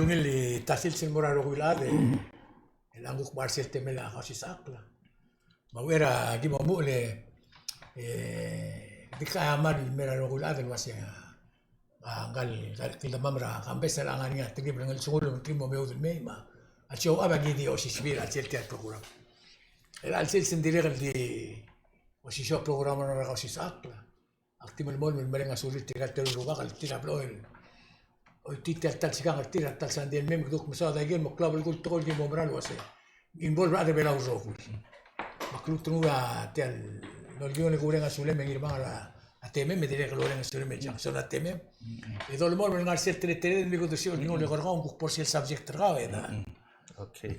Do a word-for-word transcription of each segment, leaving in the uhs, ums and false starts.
Ungil e ta sils el mo er a rokui el chad e, el ng kuk mo er sel temel a Kausisechakl. Me a uchei er a ki mo omuchel e, e, di kmal mei er a rokui el chad el uasei a, a, ngka el, ngka el kldemam er a campus a ngar er ngii a telkib el ngelsengul me ki mo meoud el mei me a, a show up a ki di osisiu er a sel tia el program. Er a chelsel se ng dirrek el di osisiu a program er a Kausisechakl. Ak di melemolem el mereng a sulir tirka el teru el rubak el tir a blechoel oitii tia el ta el sikang er tir er a ta el sandei el mei me kede kuk mesaod a ikel mo klou a belkul el tekoi el ki mo mera el uasei ng involve er a rechad er a Belau el rokui. Me ak lmuut el nguu a tia el, no, el ki ungil e kureng a sulem e Ngirmang er a temem, me dirrek el oreng a sulem e Jackson er a temem. E dolemolem el ngar er sel teleteled el mle kudesiu el nguu el eko er kau, ng kuk bo er sel subject er kau e da. Okay.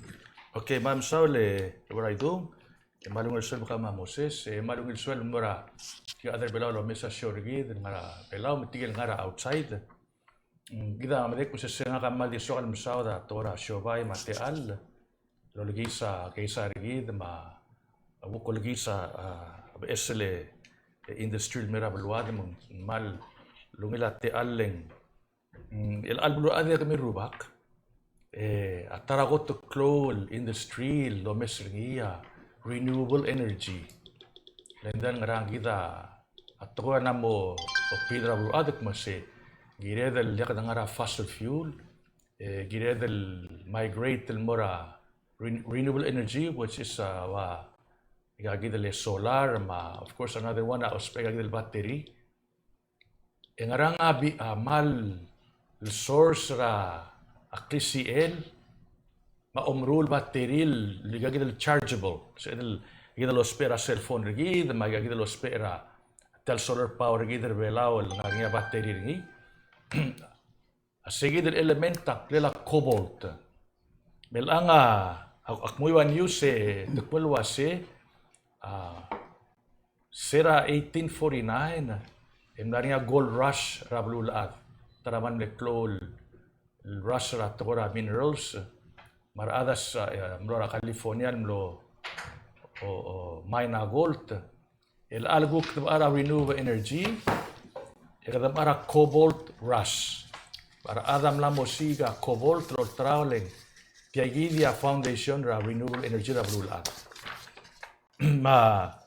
Okay, me a mesaul e Uaidung. E kmal ungil sueleb kau me a Moses, e kmal ungil sueleb el mo er a tirka el chad er a Belau el omes a show er kid el ngar er a Belau me tirke el ngar er a outside. Mm, kid a medengei el kmo se ngak a kmal di soak el mesaod a tekoi er a siobai me a techall el olekiis a keizai er kid me a kuk olekiis a, a beches el, e, industry el mei er a beluad me ng kmal ungil a techall el ng Mm, el chelecha el beluulechad e kemiu el rubak, e, a ta er a kot el klou el industry el omes er ngii a renewable energy. Le ng di ngerang kid a tekoi a mo, mo okiu er a beluulechad el kmo se kired el diak de ngar er a fossil fuel, e, kired el migrate el mo er a ren-, renewable energy, which is, a, ua, aika kid el solar, me a, of course, another one, a ousbech aika kid el battery. E ngerang a bi-, a, kmal source er a klisichel me a omeruul el battery el, el aika kid el chargeable. Se el, kid el ousbech er a cell phone er kid, me aika kid el ousbech er a tia el solar power er kid er a Belau el ngar er ngii a battery er ngii. A se kid el element a ngklel a cobalt. Me chelechang a, ak, ak mui a news e, te kmo el uase, a, se er a eighteen forty-nine, e mla er ngii a gold rush er a beluulechad. Ta er a kmal mle klou el rush er a tekoi er a minerals. Me a rechad a, e, mlo er a California el mlo, o, o, mine a gold. El chelecha el kuk de mechar a renewable energy, e kede mechar a cobalt rush. A rechad a mla mo osiik a cobalt el olterau el ng tia kid a foundation er a renewable energy er a beluulechad. Me a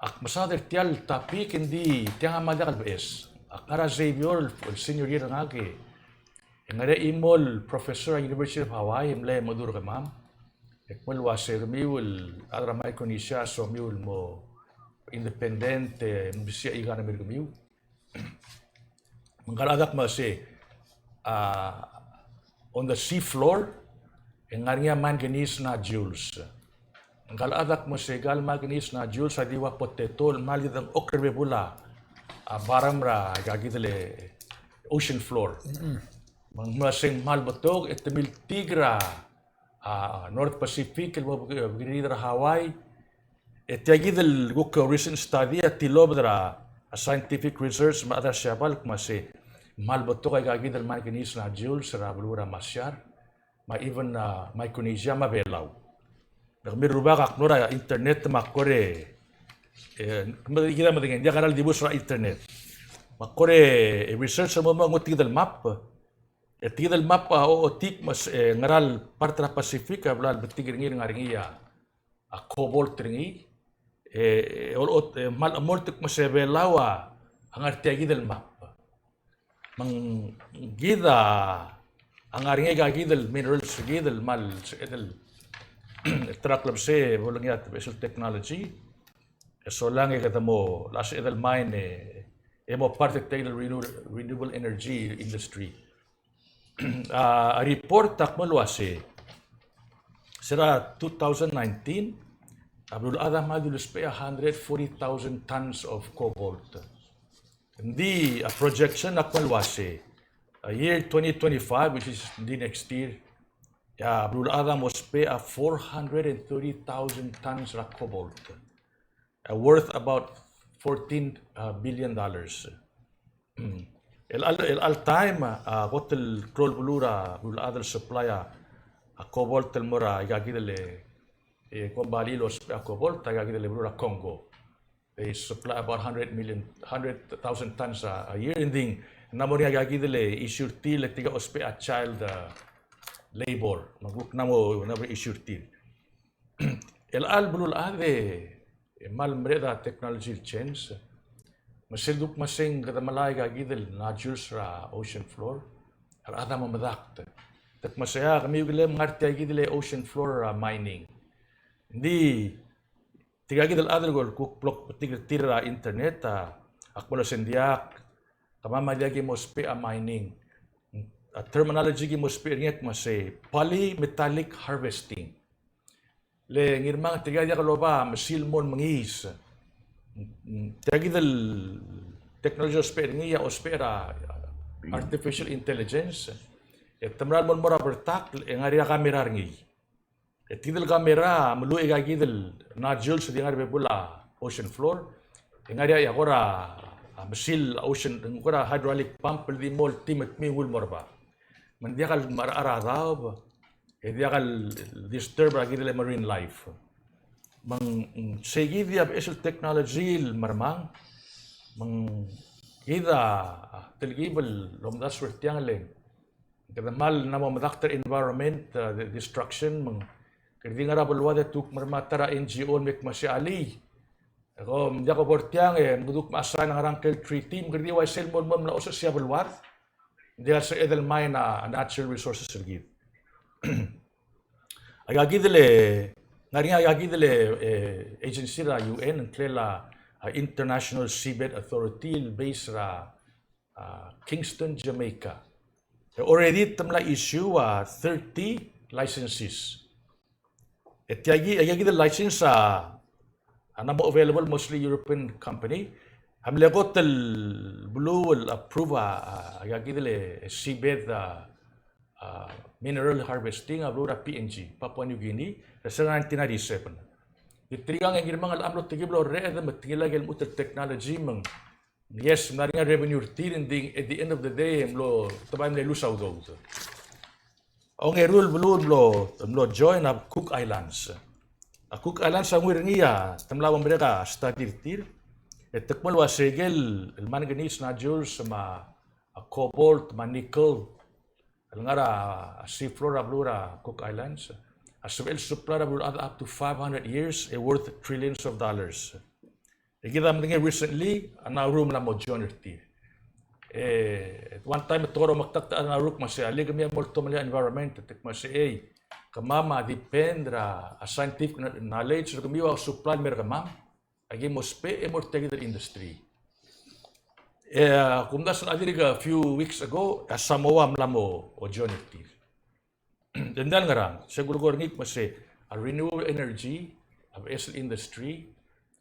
ak mesaod er tia el topic, ng di tiang a kmal diak el beches. Ak ngar er a Xavier el, el senior year er ngak e, e ngar er ngii a chimo el professor er a University of Hawaii, e mle mengedecheduch er kemam. E kmo el uase kemiu el chad er a Micronesia a somiu el mo independent, e, mesiou a economy er kemiu. Me ngka el chad a kmo se, a, on the sea floor, e ng ngar er ngii a manganese nodules. Ngka el chad a kmo se aika el manganese nodules a di ua potato el kmal di dengchokl er a bebul a, a, bottom er a, aika kid el ocean floor. Me ng kmo se ng kmal betok, e te miltik er a, a, North Pacific, el mo bek-, bekerir er a Hawaii. E tia kid el kuk recent study a tilobed er a, a, scientific research me a rechad er a Siabal el kmo se ng kmal betok aika kid el manganese nodules er a beluu er a Marshall, me a even, a, Micronesia me a Belau. Me kemiu el rubak, ak mlo er a internet me ak kora, e, kemiu kid a medengei, ng diak a ngera el dibus er a internet. Me ak kora, e, research el mo, mo nguu tia kid el map. E tia kid el map a, o, ochotii me se, e, ngera el part er a Pacific a bla lebetik er ngii el ngar er ngii a, a, cobalt er ngii. E, e, ol-, ot-, e, kmal chemolt el kmo se Belau a ngar er tia kid el map. Me ng kid a, a ngar er ngii aika kid el minerals er kid el kmal sebeched el, el ta er a klebesei e bo lengii a special technology. E solang e kede mo, lsebeched el mine e, e mo part er tia el renew-, renewable energy industry. A, a report a kmo el uase, se er a two thousand nineteen, a beluulechad a kmal di ulusbech a hundred forty thousand tons of cobalt. Ng di a projection a kmo el uase, a year twenty twenty-five, which is the next year, a beluulechad a mo ousbech a four hundred and thirty thousand tons er a cobalt. A worth about fourteen, uh, billion dollars. Mm. El, el, el, el time, a, kot el klou el beluu er a, beluulechad el supply a, a cobalt el mo er a, aika kid el, e, company el ousbech a cobalt, aika kid el beluu er a Congo. They supply about hundred million, hundred thousand tons a, a year, and then ng mo er ngii a ikakid el issue er tir, le tirka ousbech a child, a, labor. Me ng kuk ng mo, ng mo issue er tir. Chelecha el beluulechad e, e kmal mereched a technological change. Me sel kuk me se ng kede melai a ikakid el nodules er a ocean floor, a rechad a mo medakt. Te kmo sei a kemiu kele mngar tia ikakid el ocean floor, a, mining. Ng di tirka kid el chad el kuk blo betik er tir er a internet, a, ak bo lsei ng diak, kemam a diak ki mo ousbech a mining. A terminology ki mo ousbech er ngii a kmo sei polymetallic harvesting. Le ngirmang tirka a diak loba mesil mo mengiis. Tia kid el technology a ousbech er ngii a ousbech er a artificial intelligence. E te mera el mo el mo er a bertakl e ngar er ngii a kamera er ngii. E tia kid el kamera a meluich a ikakid el nodules el di ngar er a bebul a ocean floor. E ngar er ngii a kora, a, mesil ocean, kora hydraulic pump el di mo el timetmi nguu el mo er a bab. Me ng diak el mechar a daob, e diak el disturb er a ikakid el marine life. Me ng, mm, sei kid a beches el technology el mermang, me ng kid a, a, telkib el lomdasu er tiang le ng kede kmal ng mo medakt er a environment, a, de-, destruction, me ng kede di ngar er a beluad e te kuk mermang a ta er a N G O el me kmo sei alii. E kom diak bo er tiang e me kede kuk mo assign a ngerang ngklel treaty, me kede di uaisei el mo el mo el mla osechesii a beluad. Ng diak el sebeched el mine a natural resources er kid. A ikakid el, ngar er ngii a ikakid el, e, agency er a U N, ngklel a, a, International Seabed Authority, el base er a, a, Kingston, Jamaica. E already te mla issue a thirty licenses. E tia ki, tia kid el license a, a ng mo available mostly European company. A mle kot el beluu el approve a, a, a ikakid el seabed, a, a, mineral harvesting a beluu er a P N G, Papua New Guinea, er se er a nineteen ninety-seven. Di tirkang e ngirmang el mlo telkib el orreched me te ngilai a ikel lmuut el technology me ng, yes, ng ngar er ngii a revenue er tir, ng di at the end of the day e mlo, te bai mle lose a udoud. Ongeru el beluu el mlo, mlo join a Cook Islands. A Cook Islands a nguu er ngii a, te mla bo merek a study er tir. E te kmo el ua se ikel manganese nodules me a cobalt me a nickel el ngar er a seafloor er a beluu er a Cook Islands a sebechel el supply er a beluulechad up to five hundred years e worth trillions of dollars. E kid a medengei recently a Nauru a mla mo join er tir. E, one time e te kora omekdakt a Nauru el kmo sei, alii, kemiu a mo oltomellii a environment, e te kmo sei, ei, kemam a depend er a scientific kno-, knowledge er kemiu a supply el mer kemam, aki mo ousbech e mo er tia kid el industry. E, a kumdasu el dirk a few weeks ago, a Samoa a mla mo join er tir. Ng diak el ngerang, se kulekoi er ngii el kmo sei, a renewable energy a beches el industry,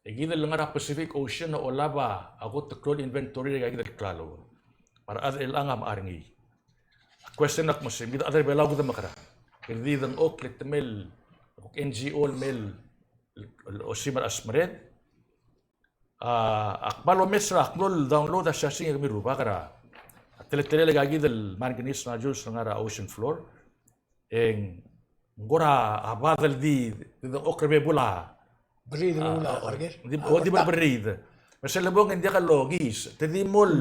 e kid el ngar er a Pacific Ocean a olab a kot el klou el inventory er a ikakid el klalo. Me a rechad er chelechang a mechar er ngii. A question a kmo sei, me kid a chad er a Belau kede mekerang? Kede di dengchokl e te mei el, N G O el mei el, el, el osimer a smered. A, ak kmal omes er a, ak mlo download a siasing e kemiu el rubak er a, a teletelel a ikakid el manganese nodules el ngar er a ocean floor. E ng kora bad el di, di dengchokl er a bebul a, berriid el, a, a, di, o, di berriid. Me sel lebong e ng diak lokiis, te di mo el,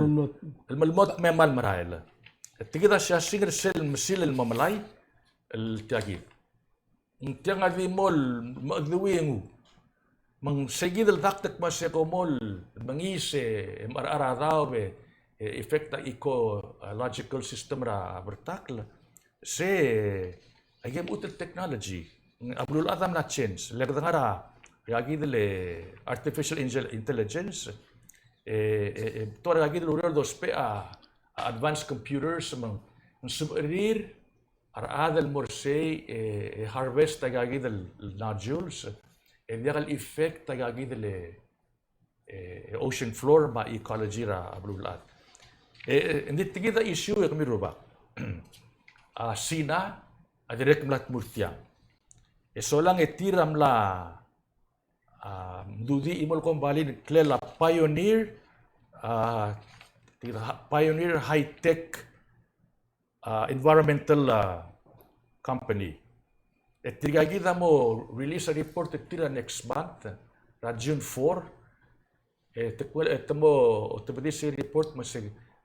el melemot me kmal merael. E tia kid a siasing er sel mesil el mo melai el tia kid. Ng tiang a di mo el, me a di ui e nguu. Me ng se kid el dakt el kmo sei, ko mo el mengiis e, e mecherechar a daob e, e affect a ecological system er a bertakl. Se, a ikel lmuut el technology a beluulechad a mla change. Le kede ngar er a, ikakid el artificial intel-, intelligence, e, e, e, tor ikakid el ureor el dousbech a, a advanced computers, me ng, ng sebechir a rechad el mo er sei, e, e harvest a ikakid el nodules, e diak el affect a ikakid el, e, e ocean floor me a ecology er a beluulechad. E, e, ng di tia kid a issue e kemiu el rubak. A Sina a dirrek el mla tmuu er tiang. E solang e tir a mla, a, mdudii el mo el kombalii el ngklel a Pioneer, a, tia kid a Pioneer High Tech, a, environmental, a, company. E tirka kid a mo release a report er tir er a next month, er a June four. E te kmo, e te mo, te mo di sei report me sei,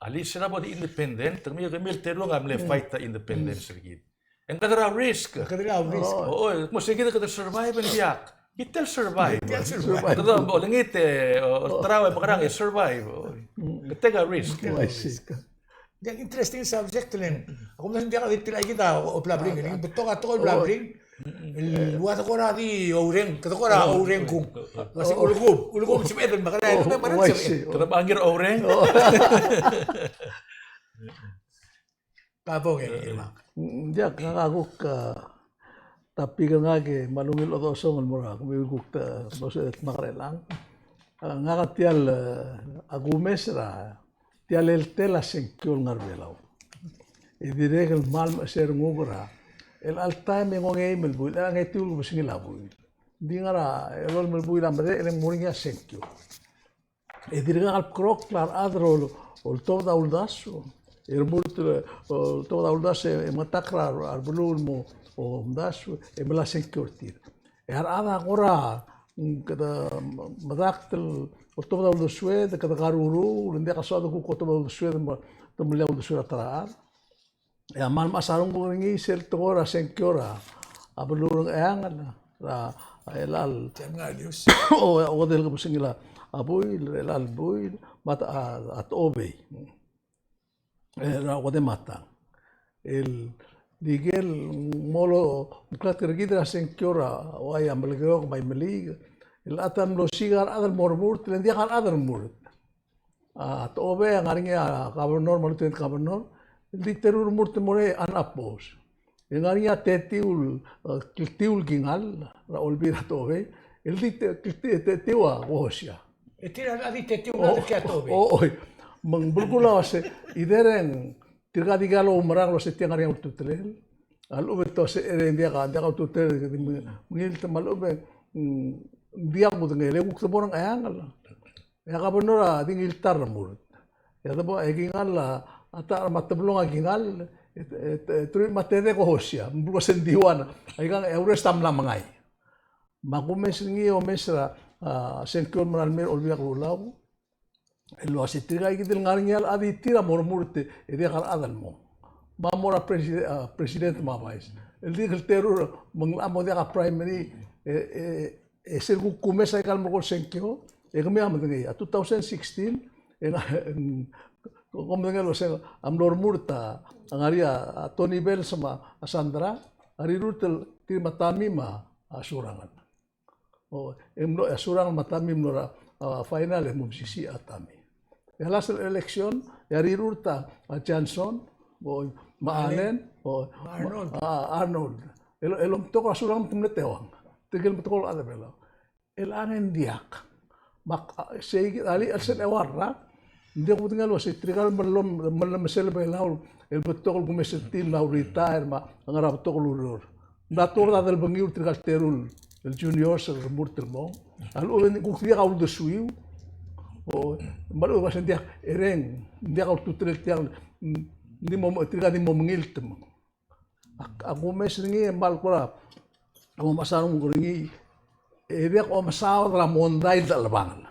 Alii, se er a bo di independent, te kemiu, kemiu el teru a mle fight a independence er kid. E ng kede er a risk. Kede er a risk. O, o, mo se kid e kede survive e ng diak. Kid el survive. Kid el survive. Kede bo lengit e, o, terau e mekerang e survive. O. Kede take a risk. Take a risk. Diak, interesting subject, Len. Ak omdasu ng diak di tir a ikid a oblablingel. Betok a tekoi el oblablingel. El ua de kora di oureng, kede kora oureng kung. Ua se ulekum, ulekum sebeched el mekerang, el mekerang sebeched. Kede bo ngii er a oureng. Ka bo ke, Irmak. Diak, ngak a kuk, a, topic er ngak e kmal ungil chodechosong el mo er a, kemiu el kuk ta, mo sebeched el mekerang. A, ngak a tia el, a, a kumes er a, tia el eltel a sengkio el ngar er a Belau. E dirrek el kmal mecheser nguk er a, el all time e ng ongeim el buil, e ng etiu el kebesengil a buil. Ng di ngar er a elolem el buil a medechel e ng mo er ngii a sengkio. E dirkak el bekerokl a rechad el, oltobed a uldasu. E remurt el, oltobed a uldasu, e mengetakl er a, a rebeluu el mo, omdasu, e melai a sengkio er tir. E a rechad a kora, mm, kede medakt el, oltobed a uldesued, e kede karuruul, e ng diak a soad el kuk oltobed a uldesued, me, te melai a uldesued er a ta er a rechad. E a kmal mechas a renguk er ngii sel tekoi er a sengkio er a beluu er a Ngcheangel, er a, a chelecha el, o, a okedei el kebesengil a buil, er a chelecha el buil, me a, a, a Techobei. E, er a okedei me a tang. El, di ikel, mo lo, meklatk er kid er a sengkio er a, ua a Melekeok me a Imeliik, el a ta el mlo siik a rechad el mo remurt, le ng diak a rechad el remurt. A Techobei a ngar er ngii a governor me a lieutenant governor, el di teru el remurt el mo er ngii a unopposed. E ngar er ngii a tetiu el, e, kltiu el kingall er a Olbiil er a Techobei, el di te, klti-, tetiu a Kohosia. E tir a di tetiu el ngar er ngii a Techobei. O, o, oi. Me ng belkul a uase, either e ng tirka di kal oumerang el uase tia ngar er ngii a ultutelel. A lechub e te uase, e ng diak a, diak a ultutelel, di me-, mengilt me a lechub e, mm, diak kudengei, e kuk de bo er a Ngcheangel. E a governor a di ngilta el remurt. E a debo, e kingall a, a ta er a me a teblong a kingall, e, e, e, teruich me a tede Kohosia, me ng belkul a se ng di ua, aikang e a Urrest a mla mengai. Me a kumes er ngii, omes er a, a, sengkio el mera el mei er a Olbiil er a Kelulau, el uase tirka ikid el ngar er ngii a rechad e tir a mo remurt e diak a rechad el mo. Me a mo er a preside-, a, president me a vice. El di el teru, me ng locha mo diak a primary, e, e, E sel kuk kumes aika el merekong el sengkio, e kemiu a medengei, a two thousand sixteen, e ng, kom medengei el uase a mlo remurt a, a ngar er ngii a Tony Bells me a Sandra, a rirurt el tir me a Tammy me a Surangel. O, e mlo, a Surangel me a Tammy a mlo er a, a, final e mo mesisiich a Tammy. E a last election, e a rirurt a, a Johnson, o, me a Allen, o, me a Arnold. A, Arnold. El, el omtok a Surangel me te mle teuang. Tirke el metekoi el chad er a Belau. El ngar er ngii a diak. Me ak, a, sei kid a lii el sel eua el rak, ng diak kudengei el uase tirka el mlo, mlo mesel Belau el betok el kumes er tir el mla retire me a ngar er a betok el ureor. Ng mla tuobed a delbengiu er tirka el teru el juniors el remurt el mong. A lechub e ng kuk diak a uldesuiu. O, me a lechub e ng diak, e ng diak a ultutelel tiang, mm, di mo, tirka di mo mengilt me ng A, a kumes er ngii e kmal kora, a mo mechas a renguk er ngii, e diak omesaod er a mondai el dechelebangel.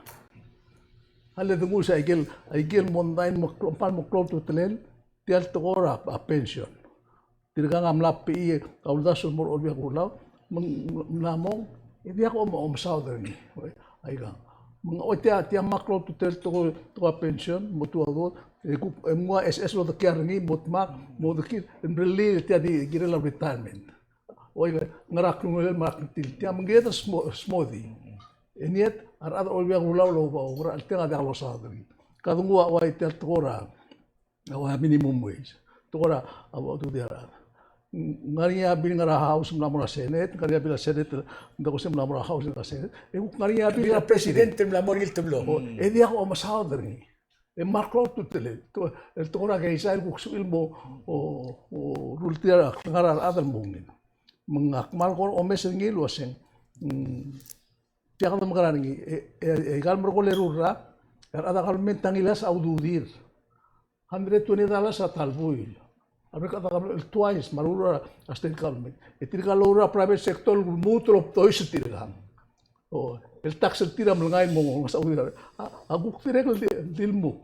A le dengu se a ikel, a ikel mondai el mo klou, kmal mo klou a ultutelel, tia el tekoi er a, a pension. Tirkang a mla pechii a uldasu el mo er a Olbiil er a Kelulau, me ng mla mong, e diak om-, omesaod er ngii. Aikang. Me ng, o tia, tia kmal klou a ultutelel el tekoi, tekoi er a pension, mo tuaduod, e kuk, e mnguu a S S el odekial er ngii, mo dmak, mo odekial, e mrellii tia di kirel a retirement. Oi, ngar er a klungiolir me a klungtil tia, me ng kired el smo-, smodii. E ng di a rechad er a Olbiil er a Kelulau el oba, oba, el tiang a diak losaod er ngii. Kede nguu a ua tia el tekoi er a, a ua minimum wage. Tekoi er a, a ua, tu di a rechad. Ng ngar er ngii a bill ngar er a House, mla mo er a Senate, ngar er ngii a bill er a Senate, ng di ko se mla mo er a House, ngar er a Senate. E kuk ngar er ngii a bill er a President. President, mla mo er ngii el teblo. O, e diak omesaod er ngii. E kmal klou a ultutelel. Te-, el tekoi er a keizai el kuk sebechir el mo, o, o, rullii a klengar er a rechad el mo ungil. Me ng kmal kora omes er ngii el uaseng. Mm, tia kede mekerang er ngii. E, e, e, aika el merekong el eru el rak, e a rechad er a government a ngilasech a ududir. Hundred twenty dollars a ta el buil. A rebek el chad er a government el twice, me a lechub a state government. E tirka el oureor er a private sector el lmuut el obdois er tirkang. O, el tax er tir a mlengai el mo ngasech a ududir. A, a kuk dirrek el di, di lmuk.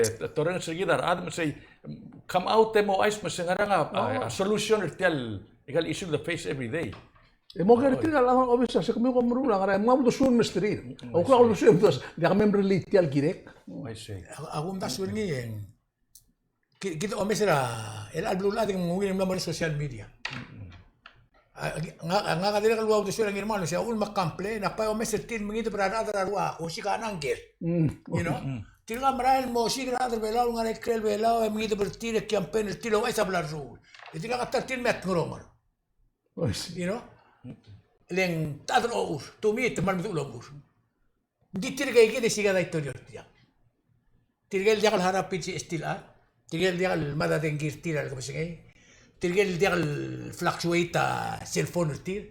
e torrenges er kid a rechad me sei, come out e mo ouchais me se ngerang a, a, a solution er tia el, aika el issue el de face every day. E mo ker tirka el obvious, se kemiu kom meruul a ngerang, e mla uldesuir el mesterir. A ukeruul a uldesuir el mesterir, diak mem relate tia el kirek. I see. A, a kumdasu er ngii e ng, ki-, kid a omes er a, el, el beluulechad e ng ungil e ng mla mo er a social media. A, ngak, ngak a dirrek el ua uldesuir a Ngirmang el uasei a uchul me a complain, ak bai omes er tir el mengideb er a rechad er a rua, osiik a ngar er ngii. You know? Tirka a merael el mo osiik er a rechad er a Belau el ngar er a ikrel Belau, e mengideb er tir e campaign er tir el ouchais a bla leruul. E tirka a ta er tir el me a tngeronger. You know? Le ng ta er a ochur, to me te kmal meduch el omur. Ng di tirke kid e siik a daitorio er tir. Tirke el diak el harau a P G S T el chad, tirke el diak el mad a dengki er tir a lekebesengei, tirke el diak el fluctuate a cell phone er tir,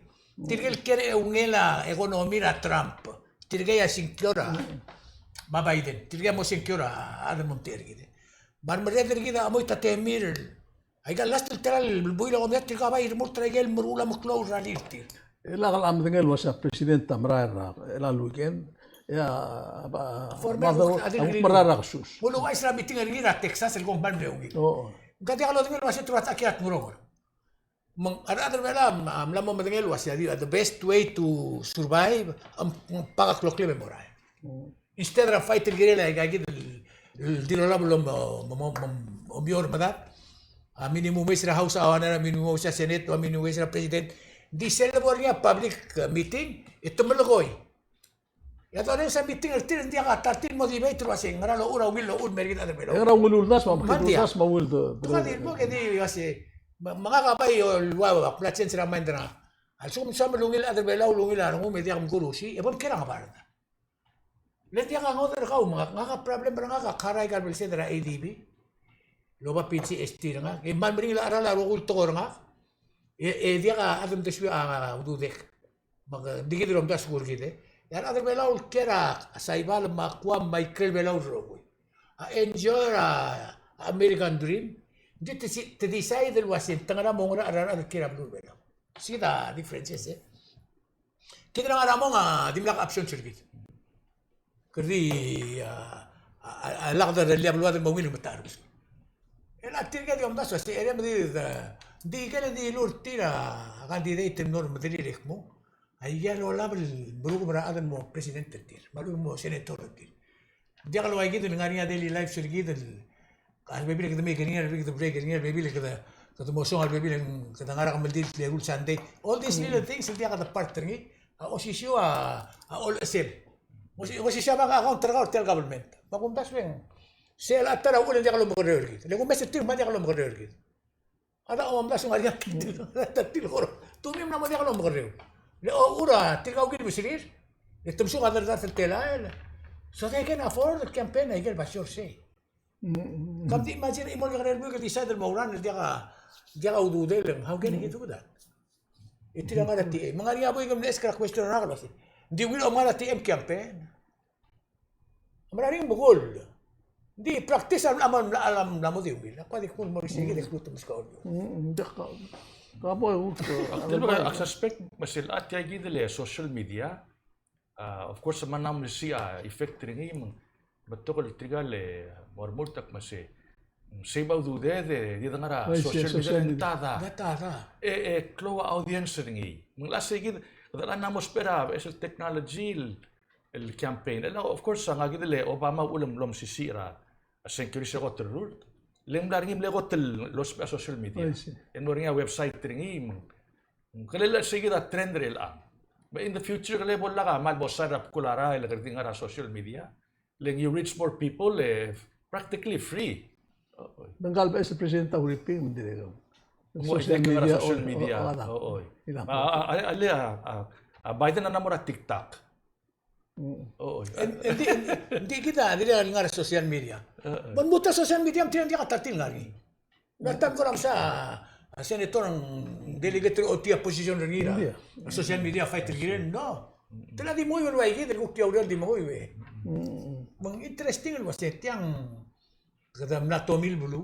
tirke el kiei er a eungel a economy er a Trump, tirke a sengkio er a, me a Biden, tirke a mo sengkio er a chad el mo omtechei er kid. Me a remerreder er kid a mo ita temir el Aika el last el tela el buil a komdasu, tirka a bai remurt er a ikel meruul a meklou er a rir tir. E lak el medengei el uasei a president a merael er a, el weekend, e a, a, former a, a, a, a merael er a kesus. Bo louchais er a meeting er ngii er a Texas el kmal mle ungil. Ng diak lodengei el uasei te ua ta kiei er a tngeronger. Me ng a rechad er a Belau a mla mo medengei el uasei a di, the best way to survive, a, a, pak a kloklem e mo er a Instead er a fight el kirel aika kid el, el di lolab el mo, mo, mo, mo, mo er a medad. A minimum wage er a House a uaisei, a minimum wage er a Senate, a minimum wage er a President. Di sel lebo er ngii a public, eh, meeting, e te melekoi. E a domes a meeting er tir, ng diak a ta er tir el mo debate el uasei, ngera lochur a ungil lochur el mer kid a rechad er a Belau. Ngera ungil uldasu me a, me a ungil uldasu me a ungil de, de, de, de. Te di mo ke di uasei, me, me ngak a bai ua, ua, ua, mla change er a mind er ngak. A lsekum ng soam el ungil a rechad er a Belau, el ungil a rengum, me diak mkurusi, e bo mker a ngebard. Le diak a ngodech er kau me ngak, ngak a problem er ngak a kar aika el blsed er a A D B. Loba P G S T er ngak, e kmal meringel a cheral a rokui el tekoi er ngak. E, e diak a chad el mdesuii a ududek. Me ng di kid el omdasu er kid e. E a rechad er a Belau el kiei er a Saipan me a Guam me a ikrel Belau el rokui a enjoy er a American dream. Ng di te si-, te decide el uasei te ngar er a mo ngar er a rechad el kiei er a beluu er a Belau. See the differences, e? Kid er a ngar er a mong a dimlak a options er kid. Kede di, a, a, a, a lak de, de liab el ua de mo ungil el metacherbesul. E le tirke a di omdasu, se er a me di, de, di ikel di lurtir a candidate el mlo er a mederir e kmo. Aike el olab el merukem er a chad el mo president er tir, me a lechub e mo senator er tir. Ng diak el ua kid el ngar er ngii a daily lives er kid el, a rebebil e kede make er ngii, a rebebil e kede break er ngii, a rebebil e kede, kede mo song, a rebebil e kede ngar er a kemeldiil el eru el Sunday. All these little things el diak kede part er ngii, a osisiu a, a olechesem. Osi-, osisiu a bank account er kau er tia el government. Me a kumdasu e ng, sel a ta er a uchul e ng diak lomekerreu er kid. Le kumes er tir me a diak lomekerreu er kid. A da omdasu ngar er ngii a kid, a ta er tir el kora. Te mei mla mo diak lomekerreu. Le ochur a tirka a ungil meserir, e te mesuk a dart el telael. So they can afford the campaign, aike el basio er sei. Kam di imagine, e mo el kekerei el buik el decide el mo run el diak a, Diak a ududel, how can he do that? E tir a ngar er a T M. Me ng ngar er ngii a bo e ng mle ask er a question er a Rose. Ng di ungil a ngar er a T M campaign. Ng mla er ngii a mekool. Ng di practice a mla, a mla, a mla mo di ungil. Ak kuk di kmo ng mo er isei kid e kuk te meskau. Mm, mm, diak a. Ka bo e kuk. Ak suspect me sel a tia kid el social media. A, of course, me ng mla mo er isei a effect er ngii me ng betok el tirka el mo remurt a kmo se, sei a ududed e di dengar er a social media. Ng tada. Ng tada. E, e klou a audience er ngii. Me ng locha sei kid, kede mla mo ousbech er a beches el technology el, el campaign. E le, of course, a ngii kid el Obama a uchul me ng mlo mesisiich er a sengkio er se el kot el rurt. Le ng mla er ngii mle kot el lousbech a social media. E ng mlo er ngii a website er ngii me ng Ng kirel sei kid a trend er chelechang. But in the future, kele bo lak a kmal bo sar er a bkul a rael el kede di ngar er a social media. Le ng you reach more people, e practically free. Me ng kmal beches el president a uriul me ng dirrek el social media. Social media. A, a, a, a Biden a mla mo er a TikTok. Ng di, ng di kid a dirrek el ngar er a social media. Me ng lmuut a social media, me tir a diak a ta er tir el ngar er ngii. Me a taem kora mesa a senator, ng delegate er a ochotii a position er ngii er a social media fight er ngii, no. Te la di menguiu el ua ikid el kuk tia ureor el di menguiu e. Me ng interesting el ua se tiang kede mla tomii el beluu.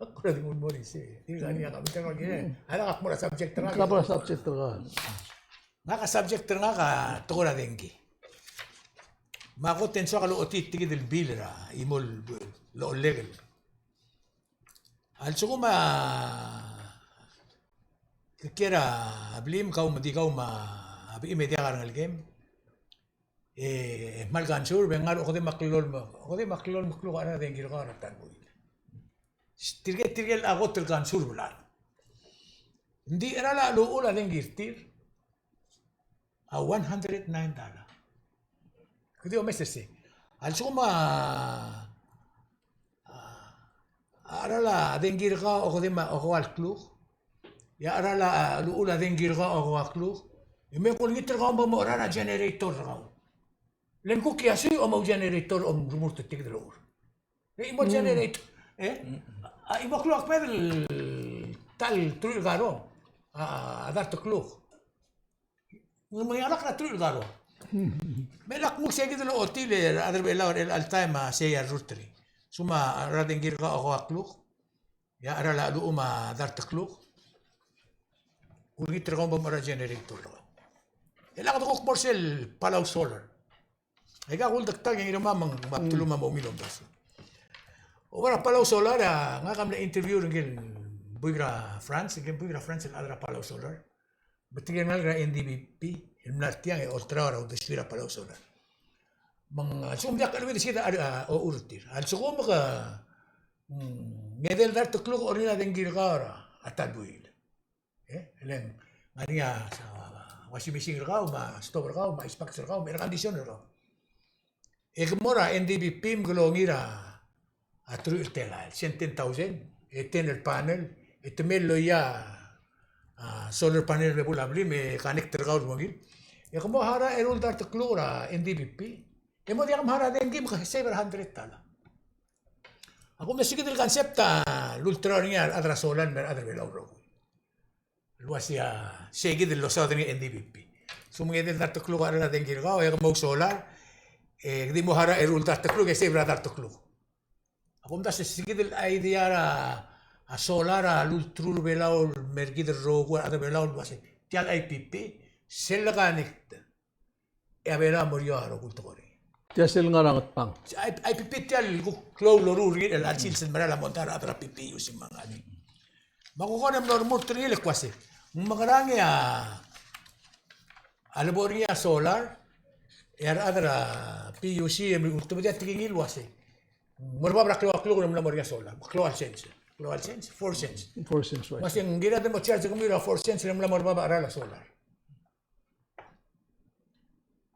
Ak kora di mo er isei. Di ngar er ngii a kemiu el ngar er ngii. A lak ak mo er a subject er ngak. Ka bo er a subject er ngak. Ngak a subject er ngak a tekoi er a dengki. Me a kot e ng soak el ochotii tia kid el bill er a chimo el lolekel. A lsekum a kiei er a blim, kau me di kau me a bechim e diak a rengelekem. E, e kmal conserve, e ng ngar er a okedei me a klou el, okedei me a klou el mekluk a chad er a dengki er kau er a ta el buil. Tirke, tirke el kot el conserve el chad. Ng di cheral a cheluchul a dengki er tir a one hundred nine dollar. Kede omes er sei. A lsekum a A cheral a dengki er kau a okedei me a okeua el kluk. E a cheral a cheluchul a dengki er kau a okeua el kluk. E me kulengit er kau me bo mocherar a generator er kau. Le ng kuk iasui a mo generator a mo remurt er tia kid el lochur. E chimo el generator. E? A chimo el kluk a kbedel ta el truich el karong. A, a dart el kluk. Ng mei a lak er a truich el karong. Me lak mo sei kid el ochotii el chad er a Belau er chelecha el taem a sei a rurt er ngii. Suma a cheral a dengki er kau a okeua el kluk. E a cheral a cheluchul me a dart el kluk. Kulengit er kau me bo mocherar a generator er kau. E lak de kuk mo er sel Palau Solar. Aika kuldektak e ngii er a mong me a bdelum a mo ungil omdasu. Oba er a Palau Solar, a, ngak a mle interview er ngii el buik er a France, ngii el buik er a France el chad er a Palau Solar. Me tirke el ngalek er a N D P P el mla er tiang e olterau er a uldesuir a Palau Solar. Me ng, a lsekum diak el ua di sei a, a, ochur er tir. A lsekum ke, mm, ng edei el dart el kluk a oringel a dengki er kau er a ta el buil. E, le ng ngar er ngii a, a washing machine er kau, me a stove er kau, me a ice box er kau, me a air condition er kau. E ke mo er a N D P P me ke longiil er a truich el telael, se ng ten thousand, e ten el panel, e te mei el loia a solar panel er a bebul a blim, e connect er kau el mo ungil. E ke mo harau a eru el dart el kluk er a N D P P, e mo diak mharau a dengki me ke save er a hundred dollar. A kuk mle sei kid el concept a lulterau er ngii a rechad er a solar el mei er a rechad er a Belau el rokui. El ua sei a, sei kid el losaod er ngii a N D P P. Sel mo edei el dart el kluk a cheral a dengki er kau, e ke mo solar, e ke di mo harau a eru el dart el kluk, e save er a dart el kluk. A kumdasu e sei kid el idea er a, a solar a lulterau er a Belau el mei er kid el rokui a rechad er a Belau el ua sei. Tia el I P P, sel le connect. E a Belau a mo er eou a rokui el tekoi er ngii. Tia sel ngar er a Ngatpang. I, IPP tia el kuk klou el loruul er ngii el chelsel sel merael a mondai er a rechad er a PPUC me a ngalek. Me a kuk kora mlo remurt er ngii el kmo ua sei, ng mekerang e a, a lebo er ngii a solar, e a rechad er a PUC e mle ultebedii a tekingir el ua sei, ng mo er bab er a klou el kluk e ng mla mo er ngii a solar. Klou el cents. Klou el cents? Four cents. Four cents, right. Me sei ng kired el mo charge er kemiu er a four cents e ng mla mo er bab a cheral a solar.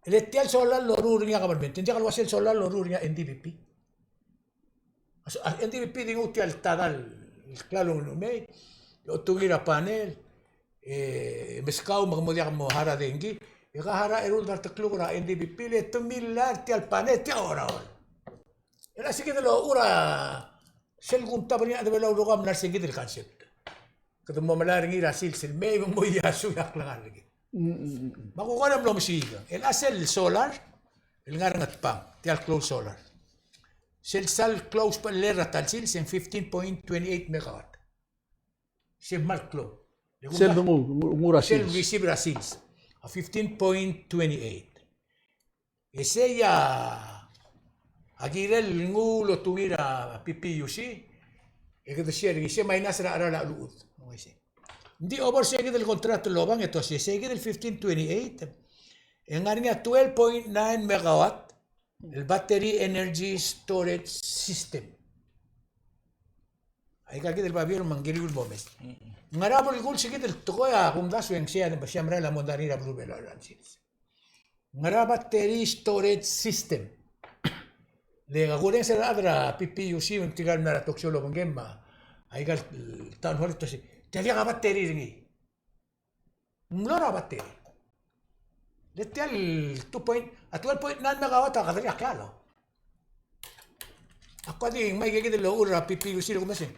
E le tia el solar el loruul er ngii a government, ng diak el ua sel solar el loruul er ngii a NDPP. A so-, a NDPP di nguu tia el tadal el klalo el mei, e otungii a panel, e meskau me ke mo diak mo harau a dengki, e ke harau a eru el dart el kluk er a NDPP, le te mlai er tia el panel, tia a oraol. E le sei kid el ochur a Sel kumtab er ngii a chad er a Belau el rokui a mla er se kid el concept. Kede mo melai er ngii er a sils el mei me ng mo iasu a klengar er kid. Mm, mm, mm. Me a kuk kora mlo mesiik. El a sel solar, el ngar er a Ngatpang, tia el klou el solar. Sel sal klou a usbechel er a ta el sils e ng fifteen point twenty eight megawatt. Se kmal klou. Sel nguu, nguu er a sel sils. Receive er a sils. A fifteen point twenty eight. E sei a kirel nguu el otungii er a P P U C, e kede share er ngii, se minus er a cheral a cheluchud. Ng di over se kid el contract el obang e te uasei, se kid el fifteen twenty eight, e ng ngar er ngii a twelve point nine megawatt el battery energy storage system. Aika kid el babier me ng kiriu el momes. Ngera belkul se kid el tekoi a kumdasu e ng sei a, sei a merael a mondai er ngii er a beluu er a Belau er a sils. Ngera battery storage system. Le a kurrenges er a rechad er a P P U C, me ng tirka el mla er a talk show el obengkem, me aika el town hall e te uasei, tia diak a battery er ngii. Ng mlo er a battery. Le tia el two point, a twelve point nine megawatt a kede diak a klalo. Ak kuk di ngmai aika kid el locha er a P P U C el kumes e ng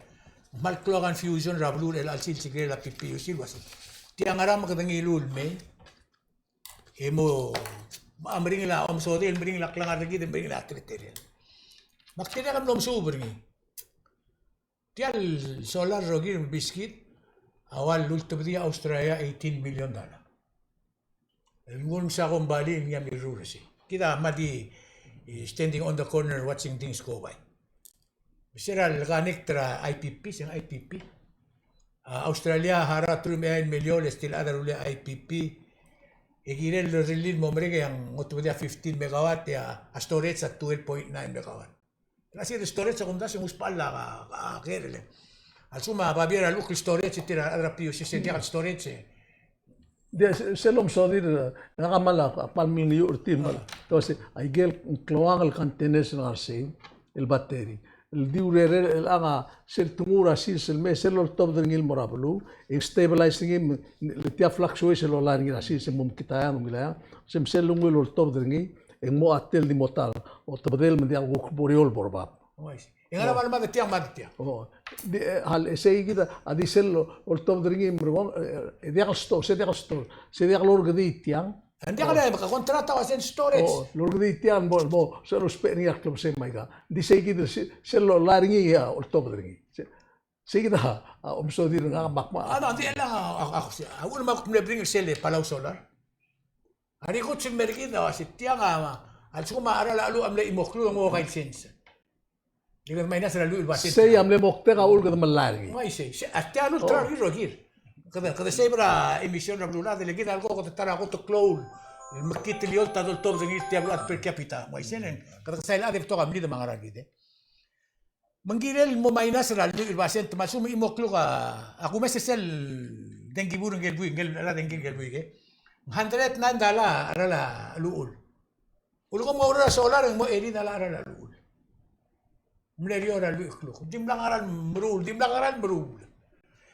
kmal klou a confusion er a beluu er chelecha el sils el kirel a P P U C el uasei, tia ngera me kede ngiluu el mei e mo, mo meringel a omesodel, meringel a klengar er kid, meringel a teletelel. Me ak dirrek el mlo mesuub er ngii. Tia el solar el rokir el meskid a ua lultebedii a Australia eighteen million dollar. El nguu el msa kombalii el ngii a mirruul er sei. Kid a mle di, eh, standing on the corner watching things go by. Me se er a le connect er a I P P, se ng I P P. A Australia a harau a teruich me a eai el miliol e se tia el chad a rullii a I P P. E kirel el rellii el mo merek e ng otebedii a fifteen megawatt e a storage a twelve point nine megawatt. El a sel storage a kumdasu e ng usbechall a, a, a kerel. A lsekum a babier a lechub el storage e tir a rechad er a P U C se ng diak el storage e. Di se, sel omesodel, ngak a kmal, kmal mlengiuch er tir me. Ah. Te uasei, aike el klou el containers el ngar er sei, el battery. El di urerel, el ngar er sel tenguu er a sils el mei, sel loltobed er ngii el mo er a beluu, e ng stabilize er ngii, me, le tia fluctuation el lolai er ngii er a sils, se mo mekngit a eang, mo ngilai a eang, se me sel lenguu el loltobed er ngii, e ng mo a tel di mo ta el otebedel me ng diak kuk bo er eou el bo er bab. Oh, I see. E ngera me a lemad er tiang, mad er tiang? Oh. Di, e, a le, e sei kid a di sel lo, loltobed er ngii el merekong, e, e diak el store, se diak el store, se diak lorrekedii tiang. E ng diak el, e, contract a uasei storage. Oh, lorrekedii tiang bo, bo, sel lousbech er ngii a klebesei me aika. Di sei kid, se, sel lolai er ngii a oltobed er ngii. Se, sei kid a, a, omesodel er ngak me ak kmal. A, no, di el a, a, a, a, uchul me ak mle bring er sel Palau Solar. A rikuts el mer kid a uasei tiang a, a lsekum a cheral a cheluch a mle chimo el kluk e ng okai el sens. Di kede minus er a lluich el basent. Sei a mle moktek a uchul kede melai er ngii. Ng uaisei, sei, a tia el ultra er kid el rokir. Kede, kede save er a emission er a beluulechad, e le kid a leko kede ta er a kot el klou el mekngit el eolt a doltobed er ngii er tia el beluulechad per capita. Ng uaisei, e le kede kesai el chad e betok a mlid me a ngera kid, e. Me ng kirel mo minus er a lluich el basent, me a lsekum e chimo el kluk a, a kumes er sel dengki bur ngike el buik, ngike el, a dengki ngike el buik, e. Hundred nine dollar a cheral a cheluchul. Ulekum ng oureor er a solar e ng mo eighty dollar a cheral a cheluchul. Mle er eou er a lluich el kluk. Dimlak a ngera el meruul, dimlak a ngera el meruul.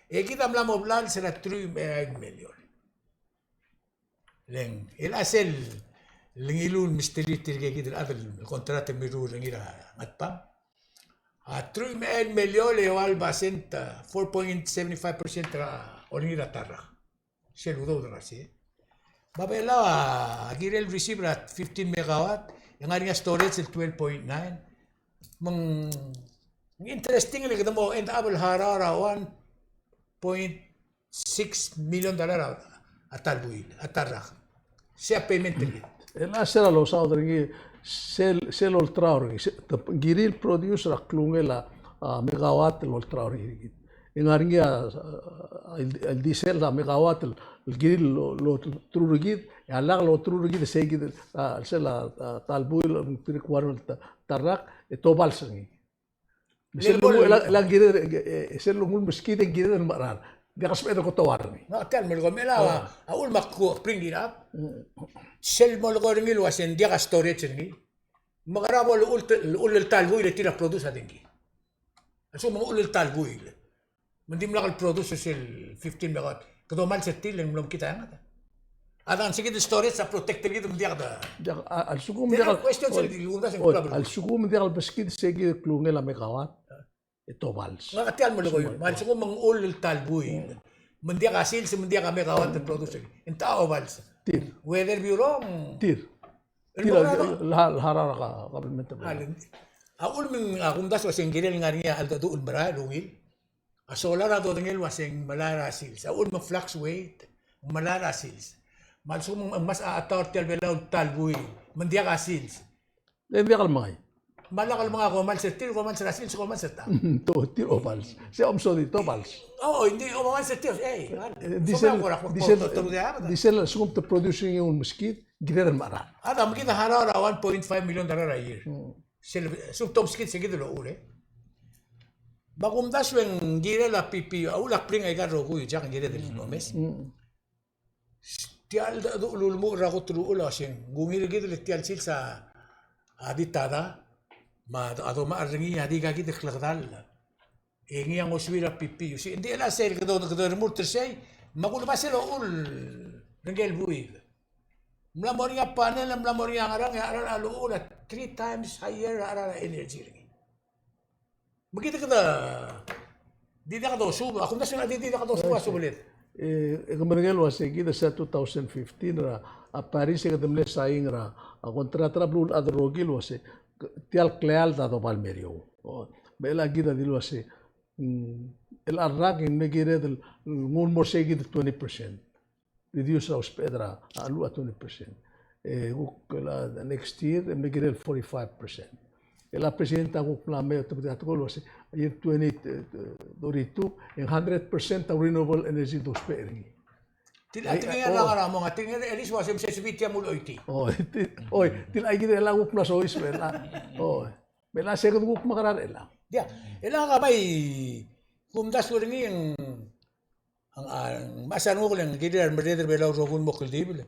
E kid a mla mo blals er a truich me a eai el miliol. Le ng, el a sel, le ngiluu el mesterir tirke kid el chad el contract el mirruul er ngii er a Ngatpang. A truich me a eai el miliol e eua el basent, a, four point seven five percent er a olengir a ta el rak. Sel udoud er a sei. Me a Belau a kirel receive er a fifteen megawatt, e ng ngar er ngii a storage el twelve point nine. Me ng interesting le kede mo end up el harau er a one point six million dollar a, a ta el buil, a ta el rak. Sei a payment er kid. El a sel losaod er ngii, sel, sel olterau er ngii, se, te, ng kirir el produce er a klungel a, a, megawatt el olterau er ngii. E ng ngar er ngii a, a, el, el di sel a megawatt el, el kirir el lo, loteru er kid, e a lak loteru er kid, sei kid, a, sel a, a, ta el buil, ng three quarter ta, ta el rak, e tobals er ngii. Me sel lenguu, el a, el a kired, e, e, sel lenguu el meskid e ng kired el mecherar. Diak a sebeched el kotoar er ngii. No, tia el melekoi me a, a, uchul me ak bring it up. Sel melekoi er ngii el uasei ng diak a storage er ngii. Me kora bo lechub, lechub el ta el buil e tir a produce a dengki. A lsekum ng uchul el ta el buil. Me ng dimlak el produce sel fifteen megawatt. Kede omals er tir e ng mlo mekngit a eanged. A dang se kid el storage a protect er kid me ng diak de. Diak, a, a lsekum ng diak el question sel di luldas e ng klou a belkul. A lsekum ng diak el beskid se kid el klungel a megawatt. E te obals. Ngak a tia el melekoi, me a lsekum ng uchul el ta el buil. Me ng diak a sils, me ng diak a megawatt el produce. Ng techa obals? Tir. Weather Bureau, ng tir. Tir a, el harau er a ka, government. A uchul me ng, a kumdasu el uase ng kirel ngar er ngii a cheldecheduch el merael el ungil. A solar a dodengei el uase ng melai er a sils. A uchul me ng fluctuate, ng melai er a sils. Me a lsekum ng mas a, a ta er tia el Belau el ta el buil, me ng diak a sils. E ng diak el mengai. Me a lak el mengai, kom obals er tir, kom obals er a sils, kom obals er ta. To, tir obals. Se omesodii, te obals. O, ng di, kom obals er tir, e. E, di sel, di sel, di sel, a lsekum te produce er ngii a meskid, ng kired el mecherar. A da, me kid a harau er a one point five million dollar a year. Sel, a lsekum te omeskid, se kid el uchul, e. Me a kumdasu e ng kirel a P P U, a uchul a kbring aika el rokui, e diak, ng kired el omes. Tia el cheldecheduch el ulemuchel er a kot el uchul a uase ng ungil er kid el tia el sils a di tada, me a do, a domechar er ngii a di ikakid el klekedall. E ngii a ngosuir a P P U C. Ng di chelecha sel kede, kede remurt er sei, me a kulebas el ochul er ngike el buik. Ng mla mo er ngii a panel, ng mla mo er ngii a ngerang, e a cheral a uchul a three times higher a cheral a energy er ngii. Me kid kede di diak dosuub, a kumdasu e ng di, di diak dosuub a subeled. E, e ke merengel el uase kid er sel two thousand fifteen er a, a Paris e kede mle sain er a, a contract er a beluulechad el rokir el uase, tia el kleald a doba el mer eou. O, me chelecha kid a dilu el uase, mm, chelecha el rak e ng mle kired el nguu el mo er sei kid el twenty percent. Reduce er a usbeched er a cheluch a twenty percent. E kuk chelecha next year, e mle kirel forty-five percent. E a president a kuk mla mei e otobedii a tekoi el uase, year twenty thirty-two, e ng hundred percent a renewable energy dousbech er ngii. Tia el, ai, tia el, ai, ngar er a mong, tia el, e, e, at least uase msa sebechir tia el mo choitii. O, tia, oi, tia el, ai, kid el chelecha kuk mla soiseb er chelechang. O, me chelecha se kede kuk mekerang er chelechang. Tia, el chelecha ka bai kumdasu er ngii e ng A, a, me a sel nguk el ng kirir a remerreder er a Belau el rokui el mo kldibel,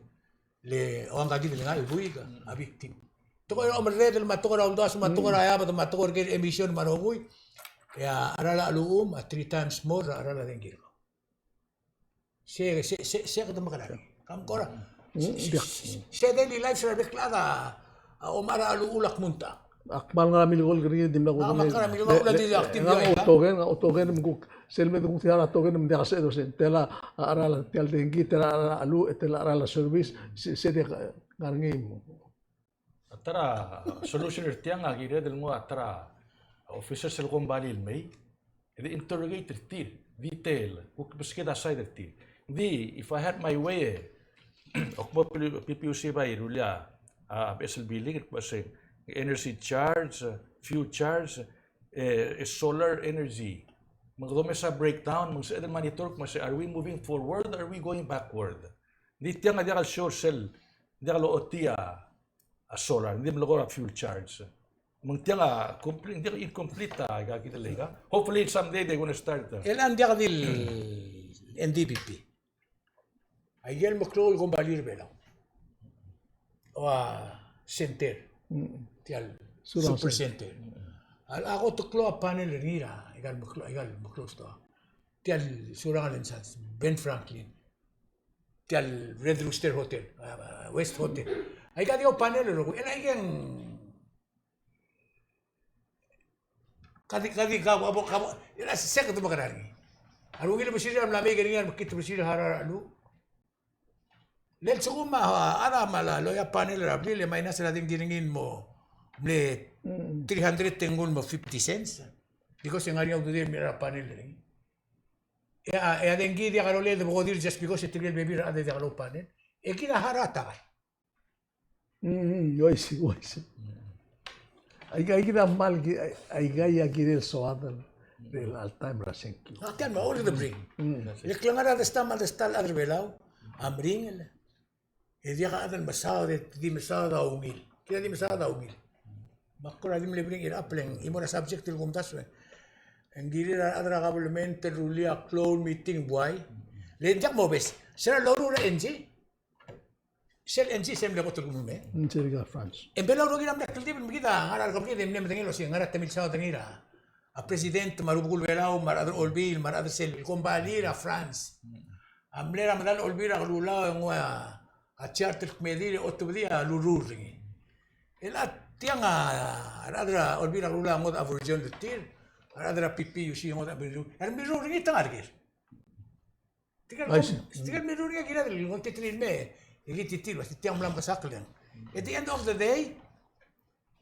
le ua ngka kid el ngar er a buik a victim. Tekoi er a omerreder, me a tekoi er a uldasu, me a tekoi er a eabed, me a tekoi er a emission, me a rokui. E a cheral a cheluchum a three times more er a cheral a dengki er kau. Se, se, se, se kede mekerang. Kam kora. Mm, se, se, diak. Se, se daily life er a bek el chad a, a omechar a cheluchul a kmo ng ta. Ak kmal ngar er a milekoi el ker er ngii, dimlak kudengei. Ak ngar er a milekoi el ker er ngii, di ak di, ngak a token, ngak a token me kuk, sel me de kuk tia el token me diak a sebeched el uase, tela a cheral tia el dengki, tela a cheral a cheluch, tela a cheral a service, se, se diak ngar er ngii. A ta er a solution er tiang a kired el nguu a ta er a officers el kombalii el mei, e de interrogate er tir, detail, kuk meskid a side er tir. Ng di, if I had my way, e, ak mo P P U C bai rullii a, a, beches el billing, e kmo se, energy charge, fuel charge, e, e solar energy. Me ng domes a breakdown, me ng sebeched el monitor, kmo se, are we moving forward, are we going backward? Ng di tiang a diak el sure sel, diak lochotii a, a solar, ng di melekoi er a fuel charge. Me ng tiang a complete, ng di incomplete a, aika kid el aika. Hopefully someday they gonna start, uh. E ng diak di el N D P P. Aike el meklou el kombalii er a Belau. Ua center. Mm. Tia el Surang Super Center. Center. A, a kot el klou a panel er ngii er a, aika el meklou, aika el meklou stoa. Tia el Surangel and Sons, Ben Franklin. Tia el Red Rooster Hotel, a, West Hotel. Aika di a panel el rokui. E ng aike ng ka di, ka di, ka bo, ka bo, e ng se kede mekerang er ngii. A rungil el besirir a mla mei er ngii, a remekngit el besirir a harau er a cheluch. Le lsekum a, a, a, a mla loia panel er a blil, e minus er a dengki er ngii el mo, mle three hundred e nguu el mo fifty cents. Because e ng ngar er ngii a ududir el mei er a panel er ngii. E a, e a dengki e diak a rolel e de bo kodir just because e tirke el bebil er a chad e diak loupanel. E kid a harau a ta. Mm, uaisei, uaisei. Aika, aika kid a kmal ki, ai, aika a kirel soad er a all time er a sengkio. A tia el mo, all the bring. Mm. Le klengar er a desta me a desta el chad er a Belau a meringel. E diak a chad el mesaod, e di mesaod a ungil. Kid a di mesaod a ungil. Me ak kora di mle bring it up le ng, e mo er a subject el kumdasu e ng kirir a rechad er a government el rullii a klou el meeting buai. Le ng diak mobes. Se er a loruul er a N G. Sel N G, sel mle kot el kumdasu. Mm, sel ika France. E ng Belau el rokir a mle kldibel, me kid a ngar er a rekerekid e mle medengei el uase ngera te milsaod er ngii er a, a president me a rubekul Belau me a rechad er a Olbiil me a rechad er sel kombalii er a France. A mle er a medal Olbiil er a Kelulau e ng ua a chart el kmedir e otobedii a lurruul er ngii. E le tiang a rechad er a Olbiil er a Kelulau a ngodech a version er tir, a rechad er a P P U C, ngodech a mirruul. A mirruul er ngii te ngar er ker. Tirke el, I see, tirke el mirruul er ngii a kired el ngoltitir el mei, e ki titir, ua se tia ng mla mekesakl e ng. At the end of the day,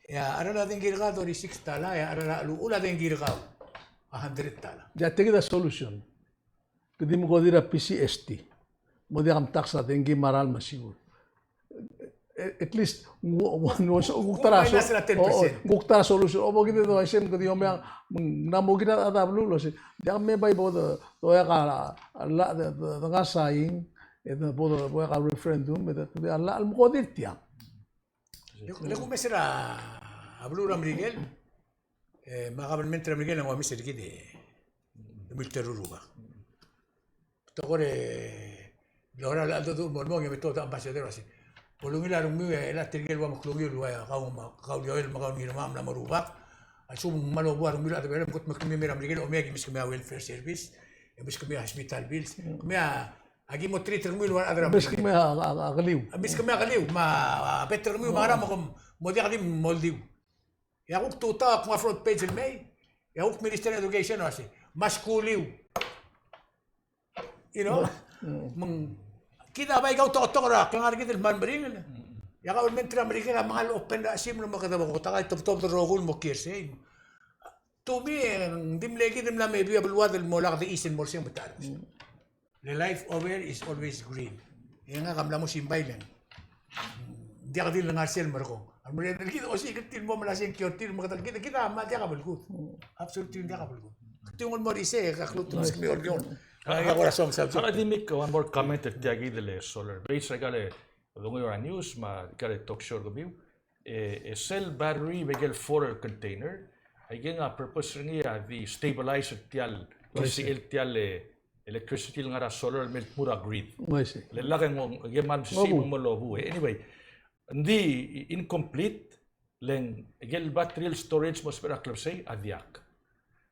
e a cheral a dengki er kau a thirty-six tala, e a cheral a cheluchul a dengki er kau a hundred tala. Ia, tia kid a solution. Kede di mekodir a P C S T. Mo diak mtax a dengki me a ralm me a siuk. At least, ng, ng, ng, ng, ng kuk ta er a so-, minus er a ten percent. Oo, ng kuk ta er a solution. O, bo kid a uaisei me kede di omeang, me ng mla mo kid a chad er a beluu el uasei, diak me bai bo de, de oeak a llach de, de, de ngar er a sain, e de bo de, bo oeak a referendum, e de, de llach el mekodir tiang. Le, le kumes er a beluu er a Merikel, e, me a government er a Merikel a ng omes er kid e milter er a rubak. Te kora el lorael a cheldecheduch el mo el mong e me tuobed a ambassador el uasei, bo lungil a rengmiu e chelecha tirke el ua meklungiu el ua kau me kau Lioel me kau Ngirmang a mla mo rubak. A lsekum ng kmal obuai a rengmiu el chad er a Belau, me kot me kemiu me er a Merikel, omei e aki meskemiu a welfare service, e meskemiu a hospital bills, kemiu a, aki mo treat er kemiu el ua rechad er a Merikel. Meskemiu a, a, a keliu. Meskemiu a keliu, me a, a, better er kemiu me a ngerang me kom mo diak di moldiu. E a kuk tutau a kmo a front page el mei, e a kuk Minister of Education a uasei, me a skuliu. You know? Mm. Me ng, kid a bai kautoketok er a klengar er kid el kmal meringel. E a government er a Merikel a mengal open er a chim el mo kede bo kuk ta el tebetobed el rokui el mo kiei er sei. To me, ng di mle kid el mla me bebil a beluad el mo lak de isei el mo er sei me ta er sei. Mm. The life over is always green. E ngak a mla mo simbai el ng diak di lengar sel merekong. A merekong kid a osiik er tir el mo melai a sengkio er tir me kede, kid, kid a mle diak a belkul. Absolutely diak a belkul. Kede ungil mo er isei e kuk lmuut el meskemiu el olkiung. Ngak a kora soam subject. Ak di make one more comment er tia kid el solar. Based er aika el donguiu er a news me aika el talk show er kemiu. E, e sel battery me aike el four container, aike a purpose er ngii a di stabilize er tia el, I see, T C L, tia el, e, electricity el ngar er a solar el me tmuu er a grid. I see. Le lak e ng, aike a mle mesisiich me ng mo lobuu. E, anyway, ng di incomplete, le ng aike el battery el storage mo sebechir a klebesei a diak.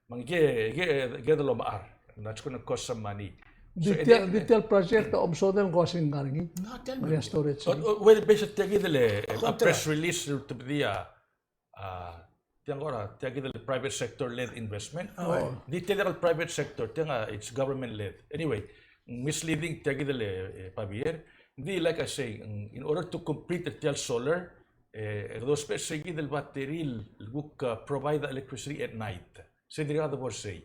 Me ng ke, ke, ke de lomechar. That's gonna cost some money. So, di tia, e, di tia el project a omesodel ng ko uasei ng ngar er ngii. Ng tia el storage. O, o, well, based tia kid el, e, a press release el ultebedii a, a, tia ng kora, tia kid el private sector led investment. Oh. Di tia el private sector, tia ng, it's government led. Anyway, misleading tia kid el, e, Javier. Di, like I say, in order to complete tia el solar, e, e dousbech sei kid el battery el kuk, a, provide electricity at night. Sei dirkak de bo er sei.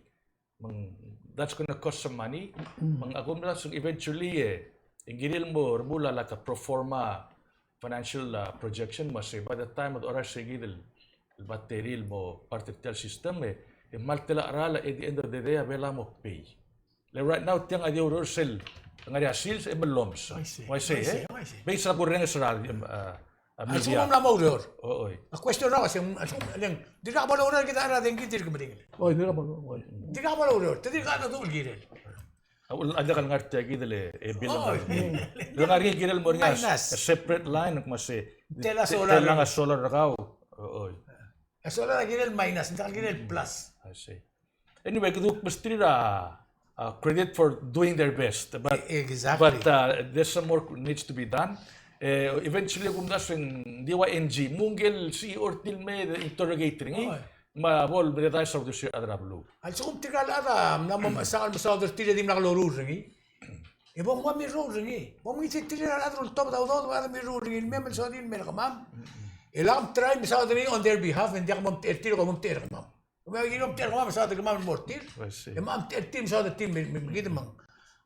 Me ng, that's gonna cost some money. Mm. Me ng, a kumdasu eventually, e, ng kirir el mo remuul a, like, a pro forma financial, a, projection, me sei by the time a dorael sei kid el, el battery el mo part er tia el system, e, e kmal tela cheral, at the end of the day a Belau a mo pay. Le right now tiang a di oureor sel ngar er ngii a sils e mellomes. I see. Uaisei, e? I see, I see. Based er a kurrenges er a, a, A lsekum ng mla mo oureor. Oi. A question er a uasei, a lsekum, le ng, dirkak bo loureor kid a chad er a dengki el dirk meringel. Oi, dirkak bo, oi. Dirkak bo loureor, te dirkak dedu el kirel. A ul, a diak el ngar tia kid el, e, bill. Oi. Le ngar er ngii el kirel el mo er ngii a, minus, a separate line, me sei. Tela solar. Tela a solar er kau. Oi. A solar a kirel minus, ng diak el kirel plus. I see. Anyway, kede kuk mesterir a, a credit for doing their best. But, e-, exactly, but, uh, there's some work needs to be done. E, eventually, kumdasu e ng di ua N G, me ngike el C E O er tir el me interrogate er ngii, oi, me a bo el me de dice of the share er a beluu. A lsekum tirka el chad a mla mo mechesang el mesaod er tir e dimlak loruul er ngii. E bo mnguu a mirruul er ngii. Bo mngii tir a rechad el ultobed a udoud, me a rechad a mirruul er ngii el mei, me lsorir el mei er kemam. E lak mtry el mesaod er ngii on their behalf, e ng diak momtechei er tir, kom omtechei er kemam. Me a kirem omtechei er kemam, mesaod er kemam el mo er tir. I see. E me omtechei er tir, mesaod er tir, me, me, me kid me ng.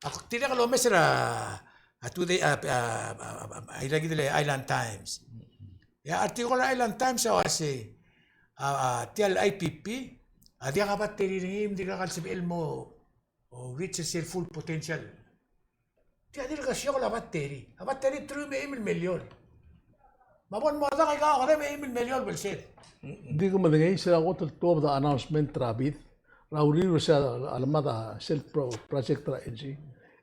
Ak dirrek el omes er a, a today, a, a, a, a, a, a, ira kid el Island Times. E a article er a Island Times a uasei, a, a, tia el I P P, a diak a battery er ngii, me ng dirkak el sebechel el mo, o, reach er sel full potential. Tia dirk siokel a battery. A battery teruich me a eim el million. Me a bo el mo dmak e kau a okedei me a eim el million belsed. Ng di ke medengei se er a kot el tuobed a announcement er a bid er a uriul er se a lemad a sel pro-, project er a N G.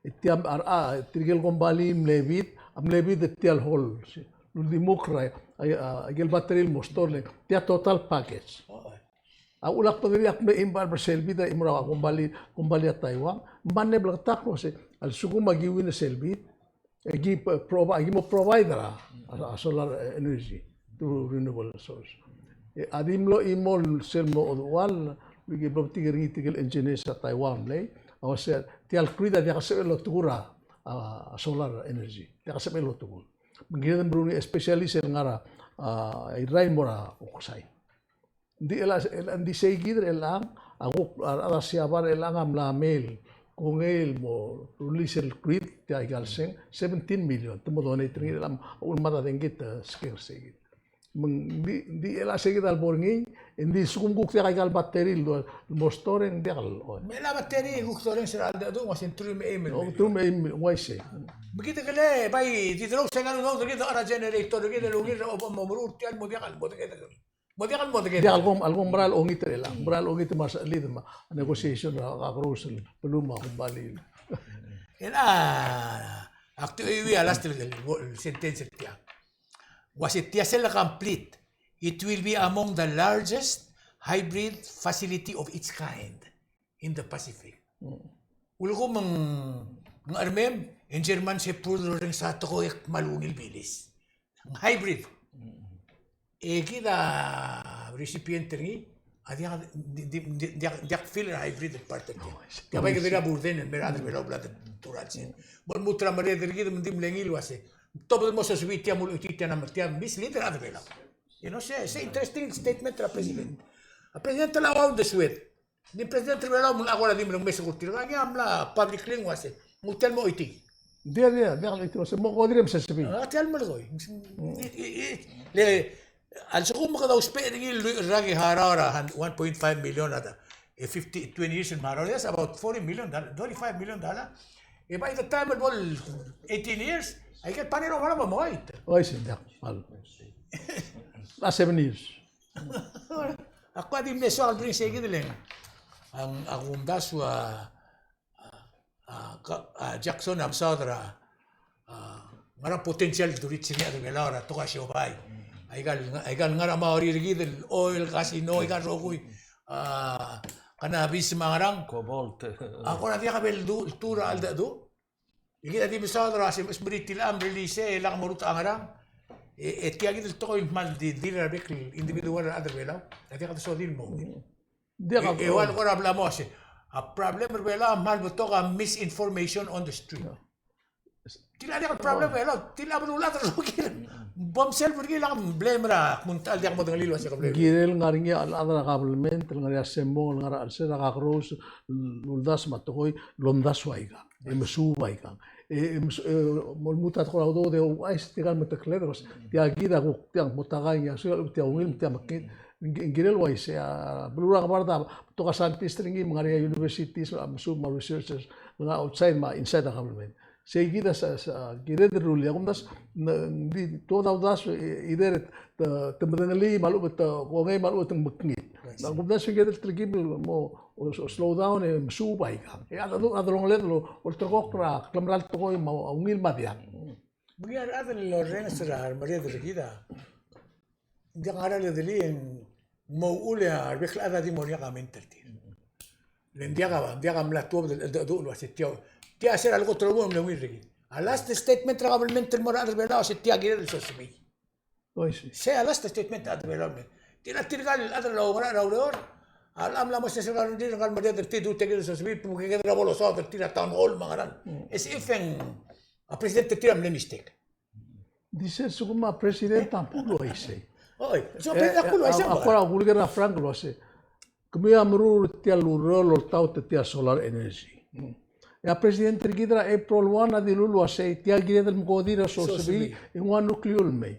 E tia a, a, tirke el kombalii a mle bid, a mle bid er tia el hall. Uldimukl er a, a, a, aike el battery el mo store le, tia total package. A uchul ak bo deriak me eim el bar er sel bid a chimo er a kombalii, kombalii er a Taiwan, me ng mle bleketakl el uasei, a lsekum a ki win er sel bid, e ki p-, provi-, ki mo provide er a, a, a solar energy to renewable source. E a di mlo chimo sel mo odual, Beik e blo metik er ngii tirke el engineers er a Taiwan el mlei, a uase tia el grid a diak el sebechel el otekur a, a solar energy. Diak el sebechel el otekur. Me ng kired el meruul er ngii, especially sel ngar er a, a, Irrai el mo er a Oksai. Ng di chelecha, chelecha, ng di sei kid er chelechang, a kuk, a, a rechad er a Siabal er chelechang a mla mei el kongei el mo release el grid, tia aika el seng, seventeen million, te mo donate er ngii er chelechang, a uchul me a dengki te skeng er sei kid. Me ng di, ng di chelecha sei kid a lebo er ngii, e ng di lsekum kuk diak aika el battery el mo store e ng diak el, o. Me a battery kuk store er se er a cheldecheduch, ng uase ng truich me a eim el million. O, truich me a eim el million, ng uaisei. Me kid a kele, bai, di delongelel se ngar er a udoud er kid a generator er kid el ungil er a, o, mo meruul tia el mo diak el mo dengki. Mo diak el mo dengki. Diak el kmo, a leko mera el ongit er chelechang, mera el ongit me a resechelid me a negotiation er a kakerous el beluu me a kombalii. E a, ak di chuieuii a last el, el, el sentence er tia. Uase tia sel complete, it will be among the largest hybrid facility of its kind in the Pacific. Ulekum ng, ng ngar er ngii, e ng German Shepherd el orrenges a tekoi e kmal ungil bilis. Ng hybrid. E kid a recipient er ngii a diak, di, di, di, diak, diak fill er a hybrid el part er tia. Tia bai kede er a burden el mei er a rechad er a Belau el bla deduch er sei. Mo lmuut er a merreder er kid me ng di mle ngii el uase, tobed el mo sosebii tia, mo lmuut er tia, ng mla tia mislead er a rechad er a Belau. You know, se, se interesting statement er a president. A president a ua uldesued. Ng di president er a Belau me ng kora di mle mesa er tirka, ngii a mla publicly ng uase, ng ua tia el mo choitii. Diak, diak, diak el choitii, uase mo ko dirrek el mesesebii. A tia el melekoi. I, i, i, le, a lsekum kede ousbech er ngii el lluich el rak e harau er a one point five million a, e fifty, twenty years el harau, that's about forty million dollar, twenty-five million dollar. E by the time el bo el eighteen years, aike el panel a mo er a mo choit. Oi, sei, diak, mal. Last seven years. Ak kuk di mle soak el bring sei kid el ng, a, a kumdasu a, a, a, ka, a, Jackson a mesaod er a, a, ngar er a potential el durisechii a rechad er a Belau er a tekoi a siobai. Aika el, aika el ngar er a Maori er kid el oil, casino, aika el rokui. A, cannabis me a ngerang. Cobalt. A kora diak bo el du, el tur a cheldecheduch. E kid a di mesaod er a se, se meritil a mrelease e lak mo rutech a ngerang. E, e tia kid el tekoi el kmal di, di er a bek el individual er a rechad er a Belau. A diak de sorir el mo ungil. Diak. E, e ua el kora bla mo uase, a problem er a Belau a kmal betok a misinformation on the street. Tia a diak el problem er a Belau, tia a beluulechad el rokir. Bo mselb er ngii e lak blame er a kmo ng ta el diak modengelii el uase ke blame. Ng kirel ngar er ngii a rechad er a government el ngar er ngii a sembong el ngar er a chelsel a kakerous el uldasu me a tekoi el omdasu aikang. E mesuub aikang. E, e mes-, e, mo lmuut a tekoi er a udoud e ouchais tirka el metekled, tia kid a kuk tiang, mo takai ngii a soal, tia ungil, tia mekngit. Ng kirel uaisei, a beluu er a Ngebard a betok a scientist er ngii me ng ngar er ngii a universities, a mesuub me a researchers, ng outside me a inside a government. Sei kid a sa, sa, kired el rullii, a kumdasu, ng di, tuobed a uldasu, e, either te, te medengelii me a lechub e te kongei me a lechub e te mekngit. A kumdasu ng kired el telkib el mo, o, o slow down e mesuub aikang. E a, a delongeled el olterekokl er a klemerang el tekoi me a ungil me a diak. Me ngii a rechad el orrenges er a remerreder er kid a diak ngar er a ledelii e ng mo uchul e a rebek el chad a di mo er ngii a comment er tir. Le ng diak a, diak a mla tuobed el cheldecheduch el uase tia, tia se er a lekot el rokui a mle ungil er kid. A last statement er a government el mo er a rechad er a Belau a uase tia kired el sosebii. Oi, sei. Sei a last statement a rechad er a Belau el mei. Tirka, tirka el chad er a Oreor, a locha mla mo sesei er a rengrir er ngka el merreder er tir, duty er kid el sosebii, me kede er a bo losaod er tir er a town hall me a ngerang. E sei if e ng a president er tir a mle mistake. Di sel lsekum a president a kmo el uaisei. Oi, so a president a kmo el uaisei. A, a, a kora kuleker er a Frank el uase, kemiu a meruul er tia el ureor el oltaut er tia el solar energy. E a president er kid er a April one a dilu el uasei, tia kired el mekodir a sosebii, e ng ua nuclear el mei.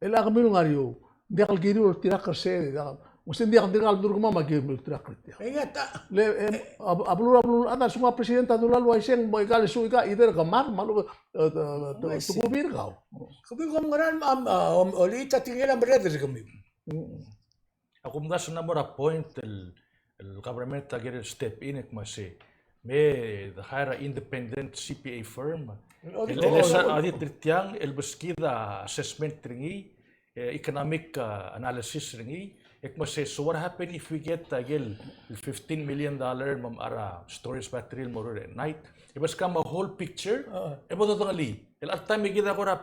E le kemiu el ngar er eou, ng diak el kirir el oltirakl er sei, diak, ng uase ng diak, ng dirkak el dur kemam a kirir el oltirakl er tia. Le, e, a, a beluu, a beluu, a lsekum a president a dilu el uaisei, ng mo aika el suik a, either ke mad, me a lechub e, e, te, te, te kubi er kau. Kemiu kom ngerang, a, a, om, olita tirke el merreder er kemiu. A kumdasu ng mo er a point el, el government a kired el step in e kmo sei, me de hire a independent C P A firm el, el, el sa audit er tiang, el beskid a assessment er ngii, e, economic, a, analysis er ngii, e kmo sei, so what happen if we get, a, el, el fifteen million dollar me a mechar a storage battery el mo er a night? E beskam a whole picture, e bo dodengelii. El chelecha el taem e kid a kora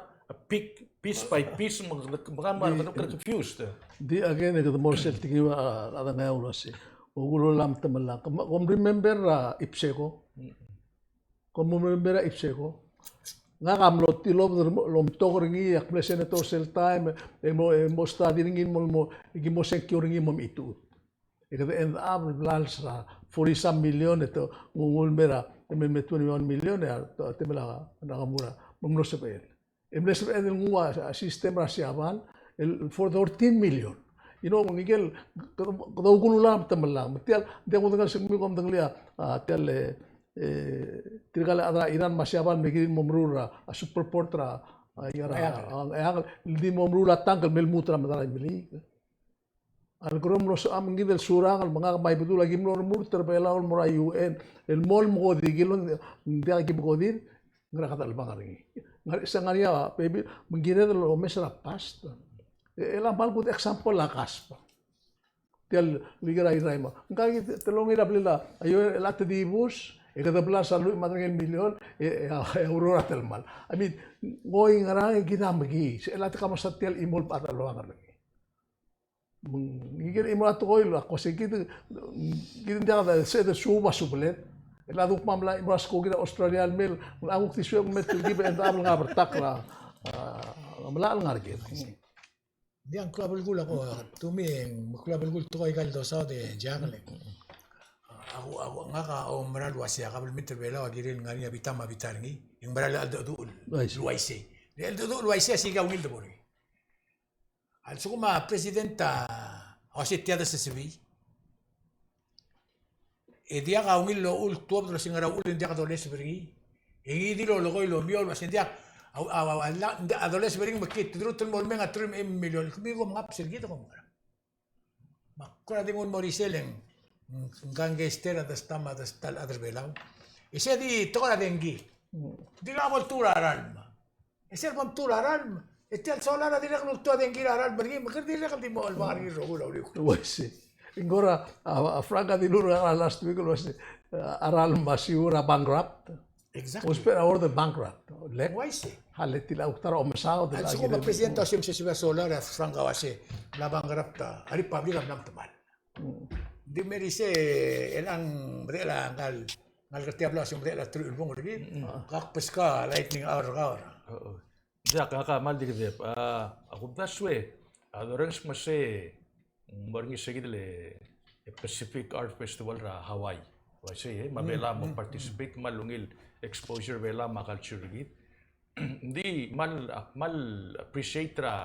pick piece by piece, me, me, me, me, confused. Di again, e kede mo er sel tekiu a, a, a dengai a uase, Mo kululam temelang. Kom, kom remember er a IPSECO? Kom remember er a IPSECO? Ngak a mlo tilobed el omtok er ngii, ak mle senator sel taem, e mo, e mo study er ngii, mo, mo, e ki mo sengkio er ngii mo mechitechut. E kede end up el blals er a forty some million, e te nguu el mei er a, e me, me twenty-one million, e a, te, te mla, Nakamura, me ng mlo sebechel. E mle sebeched el nguu a system er a Siabal el for thirteen million. You know, ngike el, kede, kede kululam temelang. Me tial, ng diak kudengei el se kemiu kom dengelii a, a, tial, e, e, tirka el chad er a Iran me a Siabal me kirir el mo meruul er a, a, superport er a, a, er a, a, a, el di mo meruul a tank el me lmuut er a medal a Imeliik. A le kede mlo sebecham ngii el surang el me ngak me a Ibedul a ki mlo remurt er a Belau el mo er a U N el mo mekodir, ki mlo, ng diak ki mekodir, ngera kede chelebangel er ngii. Ngar, se ngar er ngii a bebil, me ng kired el omes er a past. E, el a kmal good example a kasp. Tial, like er a Irrai me a, ngka ki telongir a blil a, a U N el a te dibus, e kede blals a lluich me a tedei el million, e, e, e a ureor a telemall. I mean, ng oi ngerang e kid a mekii, se el a te kamosa tial chimo el bechad el chelebangel er ngii. Me ng, ngike el chimo er a tekoi el, a kmo se kid, kid ng diak de, se de suub a subeled. El a duk me a mla chimo er a skoki er a Australia el mei, ng kuk di suub el mei el telkib e ng diak el ngar er a bertakl er a, a, melai el ngar er kid. Ng diak, ng klou a belkul a ko, to me, me klou a belkul el tekoi aika el dosaod e Jack el. A ko, a ko, ngak a oumera el uasei a kabelment er a Belau a kirel ngar er ngii a bita me a bita er ngii, e ng mera el cheldecheduch el uaisei. Cheldecheduch el uaisei a se kid a ungil debo er ngii. A lsekum a president a uasei tia de sesebii, e diak a ungil el uchul el tuobed el uasei ngera uchul e ng diak doleseb er ngii. E ngii di lolekoi el omiou el uasei ng diak a, a, a, a, a doleseb er ngii me kid, te dirrek el mo lmei a teruich me a eim el miliol, kemiu kom ngabs er kid e kom ngerang. Me ak kora di nguu el mo er isei e le ng, ngka a ngii a ester a desta me a desta el chad er a Belau. E sei di tekoi er a dengki. Di lak bo ltuu er a ralm. E sel bo mtuu er a ralm, e tia el solar a dirrek el ultuu a dengki er a ralm er ngii, me kede dirrek el di mo chelebangel er ngii el rokui el uriul. Uaisei. Ng kora, a, a Frank a dilu er ngak er a last week el uasei, a, a ralm me a siu a bankrupt. Exactly. Ousbech er a word el bankrupt. Lek. Uaisei. A le tia el kuk ta er a omesaod. A lsekum a president a uasei msebechiu a solar, a Frank a uasei, mla bankrupt a, a republic a mla metemall. Di mer isei, e ng medechel a ngal, ngal ker tia el bla uasei medechel a teruich el bung er kid. Kak beskau a lightning hour er kau. Diak, ngak a kmal di kedeb. A, a kumdasu e, a dorrenges me sei, ng mo er ngii se kid el, e, Pacific Art Festival er a Hawaii. Uaisei, e, me a Belau a mo participate, kmal ungil exposure er a Belau me a culture er kid. Ng di kmal, a, kmal appreciate er a,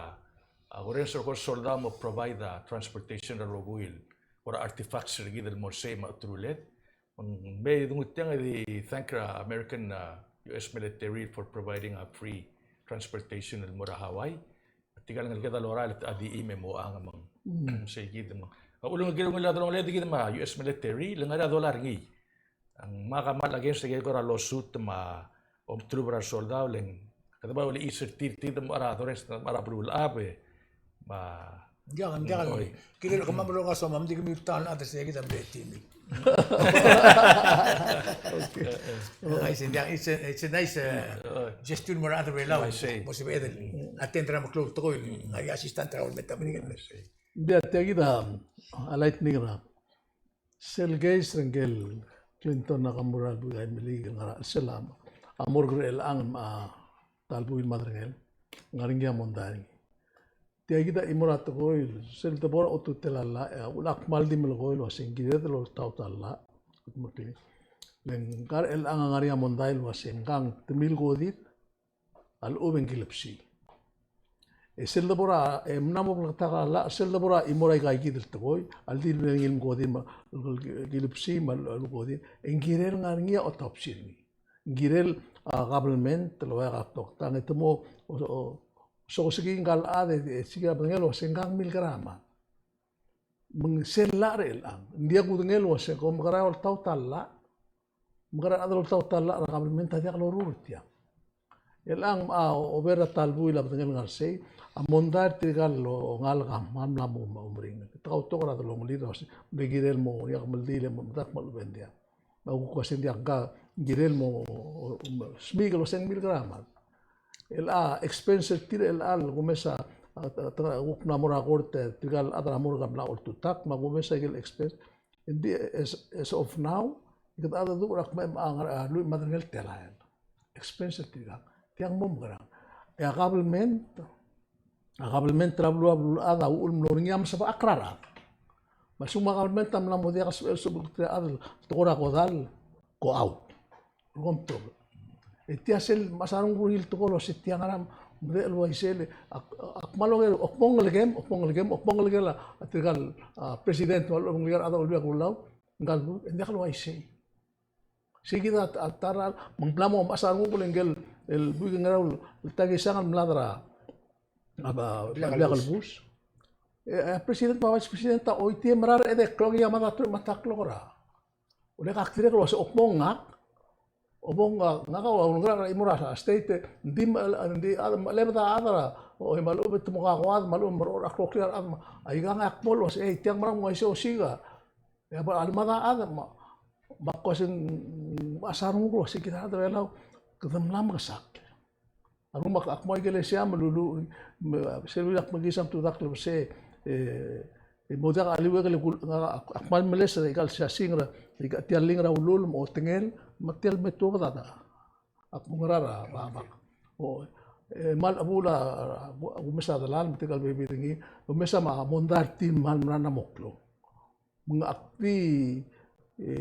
a, orrenges er a kora soldau el mo provide a transportation er a rokui el kora artifacts er kid el mo er sei me a oteruled. Me ng mei denguu tiang e di thank er a American, a, U S military for providing a free transportation el mo er a Hawaii. Tirka el ngeleked a lorael e te di chim e mo chang me ng sei kid me ng. A uchul e ng kirel ungil a delongeled kid me a U S military, le ngar er ngii a dollar er ngii. Ng ngak a kmal against er a kora lawsuit me a omtelubel er a resoldau, le ng kede bai ulechiis er tir, tir me a dorrenges me a beluulechad e. Me ng diak, ng diak. Kirel kemam el rongesii me ng di kemiu el ta el chad er sei kid a mle team. Okay. It's a, it's a nice, uh, gesture el mo er a rechad er a Belau. Mo sebeched el attend er a meklou el tekoi el ngar er ngii a assistant er a government er a Merikel. Ng diak, tia kid a lightning round. Sel case er ngike el Clinton Nakamura el buik a Imeliik el ngar er a chelsel a morgue er chelechang me a ta el buil me a derengel, ngar er ngii a mondai er ngii. Tia kid a chimo er a tekoi, sel debo er a otutel a llach, e a uchul ak kmal di melekoi el uasei ng kired el oltaut a llach. Le ngka er chelechang a ngar er ngii a mondai el uasei ngkang te milkodir a lechub e ng kilebsii. E sel debo er a, e mla mo bleketakl a llach, sel debo er a chimo er aika kid el tekoi, a ldi el mle ngii el mkodir me a kilebsii me a lkodir, e ng kirel ngar er ngii a autopsy er ngii. Ng kirel a government el uaia a tokta, e te mo, o, o, sokesekii ngka el chad e, e, sikii a bedengel el uasei ngkang milkeramad. Me ng sel llach er chelechang. Ng diak kudengei el uasei kom mekera oltaut a llach. Mekera el chad el oltaut a llach er a government a diak loruul er tiang. Chelechang a, over er a ta el buil a bedengel ngar sei, a mondai er tirka el ongalek a kmal mla mo, mo meringel. Te kautok er a delongelir el uasei, mle kirel mo, ngii a kemeldiil e mo medakl me a lechub e ng diak. Me a kuk uasei ng diak, ngka ng kirel mo, mo smiik el uasei ng milkeramad. Chelecha expense er tir, chelecha el kumes a, a, a, a, kuk mla mo er a court, e, tirka el chad er a morgue a mla oltutakl, me a kumes a ikel expense. Ng di as, as of now, e kede a dedu er a kmo a ngar er a lluich me a derengel telael. Expense er tirkang. Tiang mo mekerang. E a government, a government er a beluu, a beluu el chad a uchul me ng mlo er ngii a mesebechakl er a rechad. Me a lsekum a government a mla mo diak el sebechel el suebek er tir a chad el tekoi er a kodall, ko out. Kom tobed. E tia sel mechas a renguk er ngii el tekoi el uase tia ngera me medechel el uaisei le, ak, ak kmal oker, ak mo ngelekem, ak mo ngelekem, ak mo ngelekel a tirkal, a, president me a lechub e ng ngelekel a rechad er a Olbiil er a Kelulau, ngkal, e ng diak el uaisei. Sei kid a ta er a, me ng mla mo mechas a renguk el ngikel, el buik el ngerau el Takisang el mlad er a, a, a, Biak el Bus. E, e, president me a vice president a oitii e mera er a edei el klok e a mad a truich me a ta el klok er a. Ule ak dirrek el uase ak mo ngak, ak mo ngak, ngak a ua ngerang er a chimo er a state, e, ng di me, ng di, a, me a lebed a chad er a, o, e, me a lechub e te mo kakoad, me a lechub e merechorech a kloklir a rechad, me, a, ikang e ak mo el uase, e, tiang merang me uaisei osiik a. E a bo, a lemad a chad, me, me ak uase ng mechas a renguk el uase kid a rechad er a Belau, kede mla mekesakl. A rengum ak, ak mo ikelesia me lulu, me, sel uriul ak mekiis a mtudak el uase, e, e mo diak a liuekl el kul, ngak, ak, ak kmal meles er a ikal siasing er a, ika tia el link er a Ulul, me a Otengel, me tia el me tuobed a, ak mo ngar er a, a, a, o, e, kmal chebuul a, a, kumes a delal, me tirkal bebil er ngii, kumes a mo, mondai er tir me kmal mera el mo klou. Me ng ak di, e,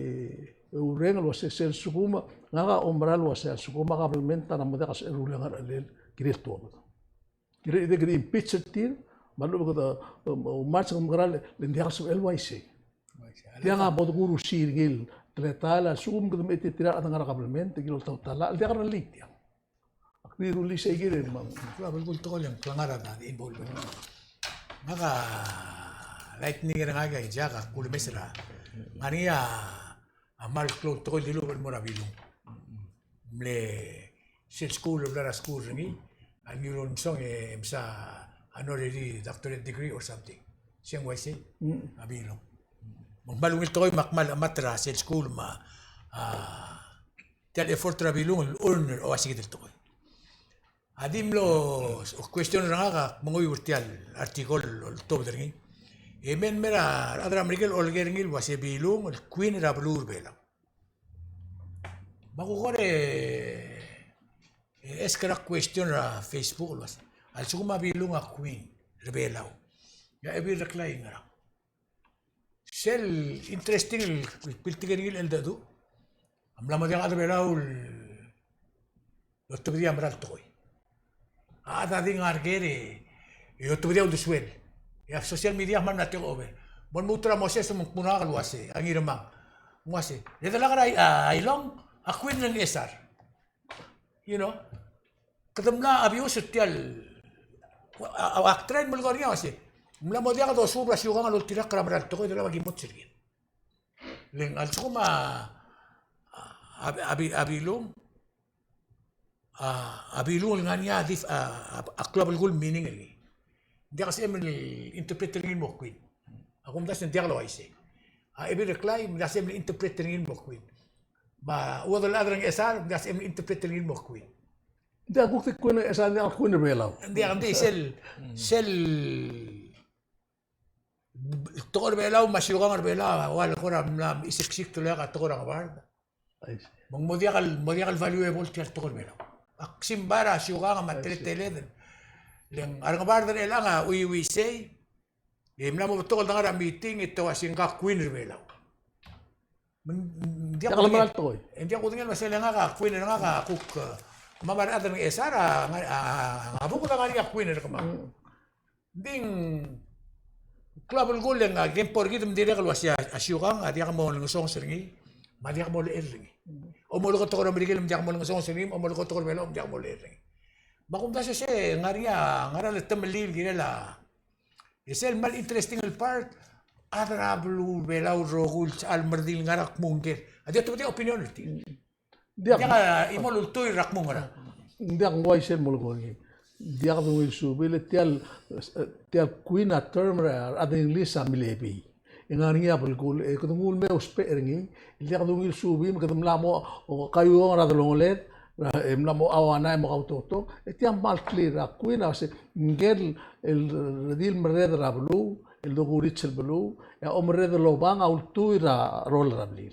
oureng el uase sel lsekum, ngak a oumera el uase a lsekum a kabelment a mla mo diak el sebechel el ruul a ngerchelel, kirel tuobed. Kirel, kirel impeach er tir, me a lechub e kede, um, um, March ng mekerang le ng diak el sebechel el uaisei. Uaisei. Tiang a bo dekurusi er ngii el teletael a lsekum kede mechititerir a rechad el ngar er a kabelment, e kirel oltaut a llach, el diak el rellii tiang. Ak di rullii sei kid e mang. Kuk a belkul tekoi el ng klengar a di involve. Ngak a lightning er ngak a Jack a kulemes er a. Ngar er ngii a kmal klou el tekoi el dilu el mo er a Bilung. Mle sel skuul el bla er a skuul er ngii, a ngii el olengesonges e msa honorary doctorate degree or something. Se ng uaisei, a Bilung. Me ng kmal ungil tekoi me ak kmal chemat er a sel skuul me a, a, tia el effort er a Bilung el earn er a ua se kid el tekoi. A di mlo question er ngak a menguiu er tia el article el oltobed er ngii. E mei el mer a rechad er a Merikel a oleker er ngii el uase Bilung el queen er a beluu er a Belau. Me a kuk kora, e, ask er a question er a Facebook el uase, a lsekum a Bilung a queen er a Belau, e a Ebil Reklai a ngerang? Sel interesting el piltik er ngii el cheldecheduch, a mla mo diak a chad er a Belau el otobedii a mera el tekoi. A chad a di ngar ker e otobedii a uldesuel. E a social media a kmal mla take over. Bo lmuut er a Moses me ng kmo er ngak el uase, a Ngirmang, ng uase, e delak er a, a, Ilong a queen er a Ngchesar. You know, kede mla abuse er tia el, a, a, ak try el melekoi er ngii a uase, ng mla mo diak dosuub er a siukang el oltirakl er a mera el tekoi, e delak a ki mo er kid. Le ng a lsekum a, a, a Bi-, a Bilung, a, a Bilung el ngar er ngii a dif-, a, a, a klou a belkul el meaning er ngii. Ng diak sebechem el interpret er ngii el mo queen. A kumdasu e ng diak el uaisei. A Ebil Reklai, me ng diak sebechem el interpret er ngii el mo queen. Me a chuodel el chad er a Ngchesar, me ng diak sebechem el interpret er ngii el mo queen. Ng diak kuk di queen er a Ngchesar, ng diak queen er a Belau. Ng diak, ng di sel, sel tekoi er a Belau me a siukang er a Belau a ua le kora mla mechisiksik el okiu a tekoi er a Ngebard. I see. Me ng mo diak el, mo diak el valuable tia el tekoi er a Belau. Ak simbai er a siukang me a teleteled. Le ng a Ngebard er chelechang a uiuisei, e mla mo betok el dengar er a meeting e te uase ngka queen er a Belau. Me ng diak kudengei el tekoi. Ng diak kudengei el uase le ngak a queen er ngak a kuk, e, me a rechad er a Ngchesar a, a, a, a buk a ngar er ngii a queen er kemam. Mm. Ng di ng klou a belkul e ng, a, kempo er kid me ng dirrek el uase a, a siukang a diak mo olengesonges er ngii, me a diak mo lecher er ngii. Omelekoi a tekoi er a Merikel me ng diak mo olengesonges er ngii, omelekoi a tekoi er a Belau me ng diak mo lecher er ngii. Me a kumdasu e se ng ngar er ngii a, ngera el temellii el kirel a, e sel kmal interesting el part, a chad er a beluu er a Belau el rokui el sechal me a redil el ngar er a kmung ker a di otobedii a opinion er tir. Diak. Diak a chimo el ultuil er a kmung er a. Diak, ng uaisei el melekoi er ngii. Diak dungil suub el tia el, tia el queen a term er a rechad er a English a milebii. E ng ngar er ngii a belkul, e kede nguu el mei ousbech er ngii, diak dungil suub me kede mla mo, o, kaiueong er a delongeled, e mla mo auanai me kautoketok, e tia kmal clear er a queen a se, ngike el redil el merreder er a beluu, el dokurits el beluu, e a omerreder el obang a ultuil er a rol er a blil.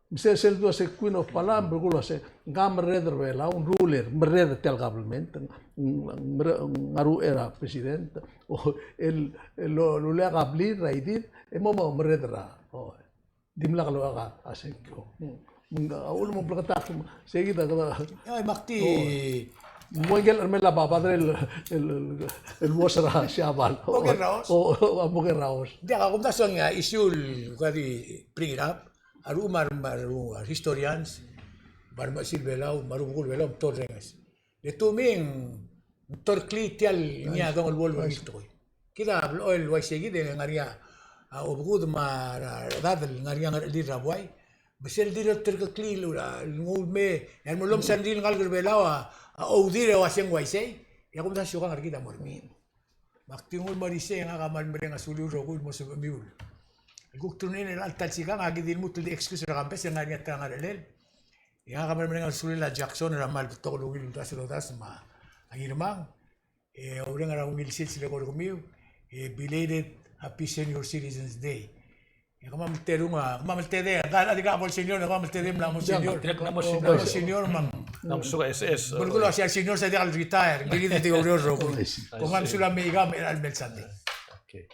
Me sel, sel dua se Queen of Palau, me belkul a se, ngka merreder er a Belau, ng ruler, merreder tia el government, ng, ng, ng, ng ngar er a president, o el, el lo, lulak a blil er a idid, e mo, mo merreder er a, o, dimlak locha a sengkio. Mm. Me ng, a uchul me ng bleketakl, se kid a kede. Ai, me ak di. O. Mo ikel er a mla bab a dre el, el, el, el uos er a Siabal. Mo ker a uos. O, o, mo ker a uos. Diak, a kumdasu a issue el kuk di bring it up. A rechad me a, me a, me a historians, me a remechesil Belau, me a rubekul Belau, me te orrenges. Le te mei e ng torkelii tia el ngii a dongel el bo el ungil tekoi. Kid a blechoel el uaisei kid e ng ngar er ngii a obekud me a rechedad el ngar er ngii a ngerechelir er a buai. Me sel di el terkeklii el nguu el mei, e a remo lomsang er ngii el ngalek er Belau a, a oudir e ua se ng uaisei, e a kumdasu a siukang er kid a mo er ngii. Me ak di nguu el mo er isei e ngak a kmal mereng a suliu el rokui el mo sebechemiu el kuk turn in er chelecha el ta el sikang, aki di lmuut el di excuse er a campus e ng ngar er ngii a ta el ngerechelel. E ngak a kmal mereng a suliu el Jackson er a kmal betok el ungil el uldasu el uldasu me a Ngirmang. E oureng er a ungil sils el eko er kemiu, e belated Happy Senior Citizens Day. E kemam el terung a, kemam el tedei, a, a, di ka bo el senior, kemam el tedei el mla mo senior. Dirrek el mla mo senior. Mla mo senior, me ng. Ng mla mo senior, S S. Belkul a senior, sel diak el retire, ng kired el di oureor el rokui. Kemam a sulang me ikang er a mei el Sunday. Okay.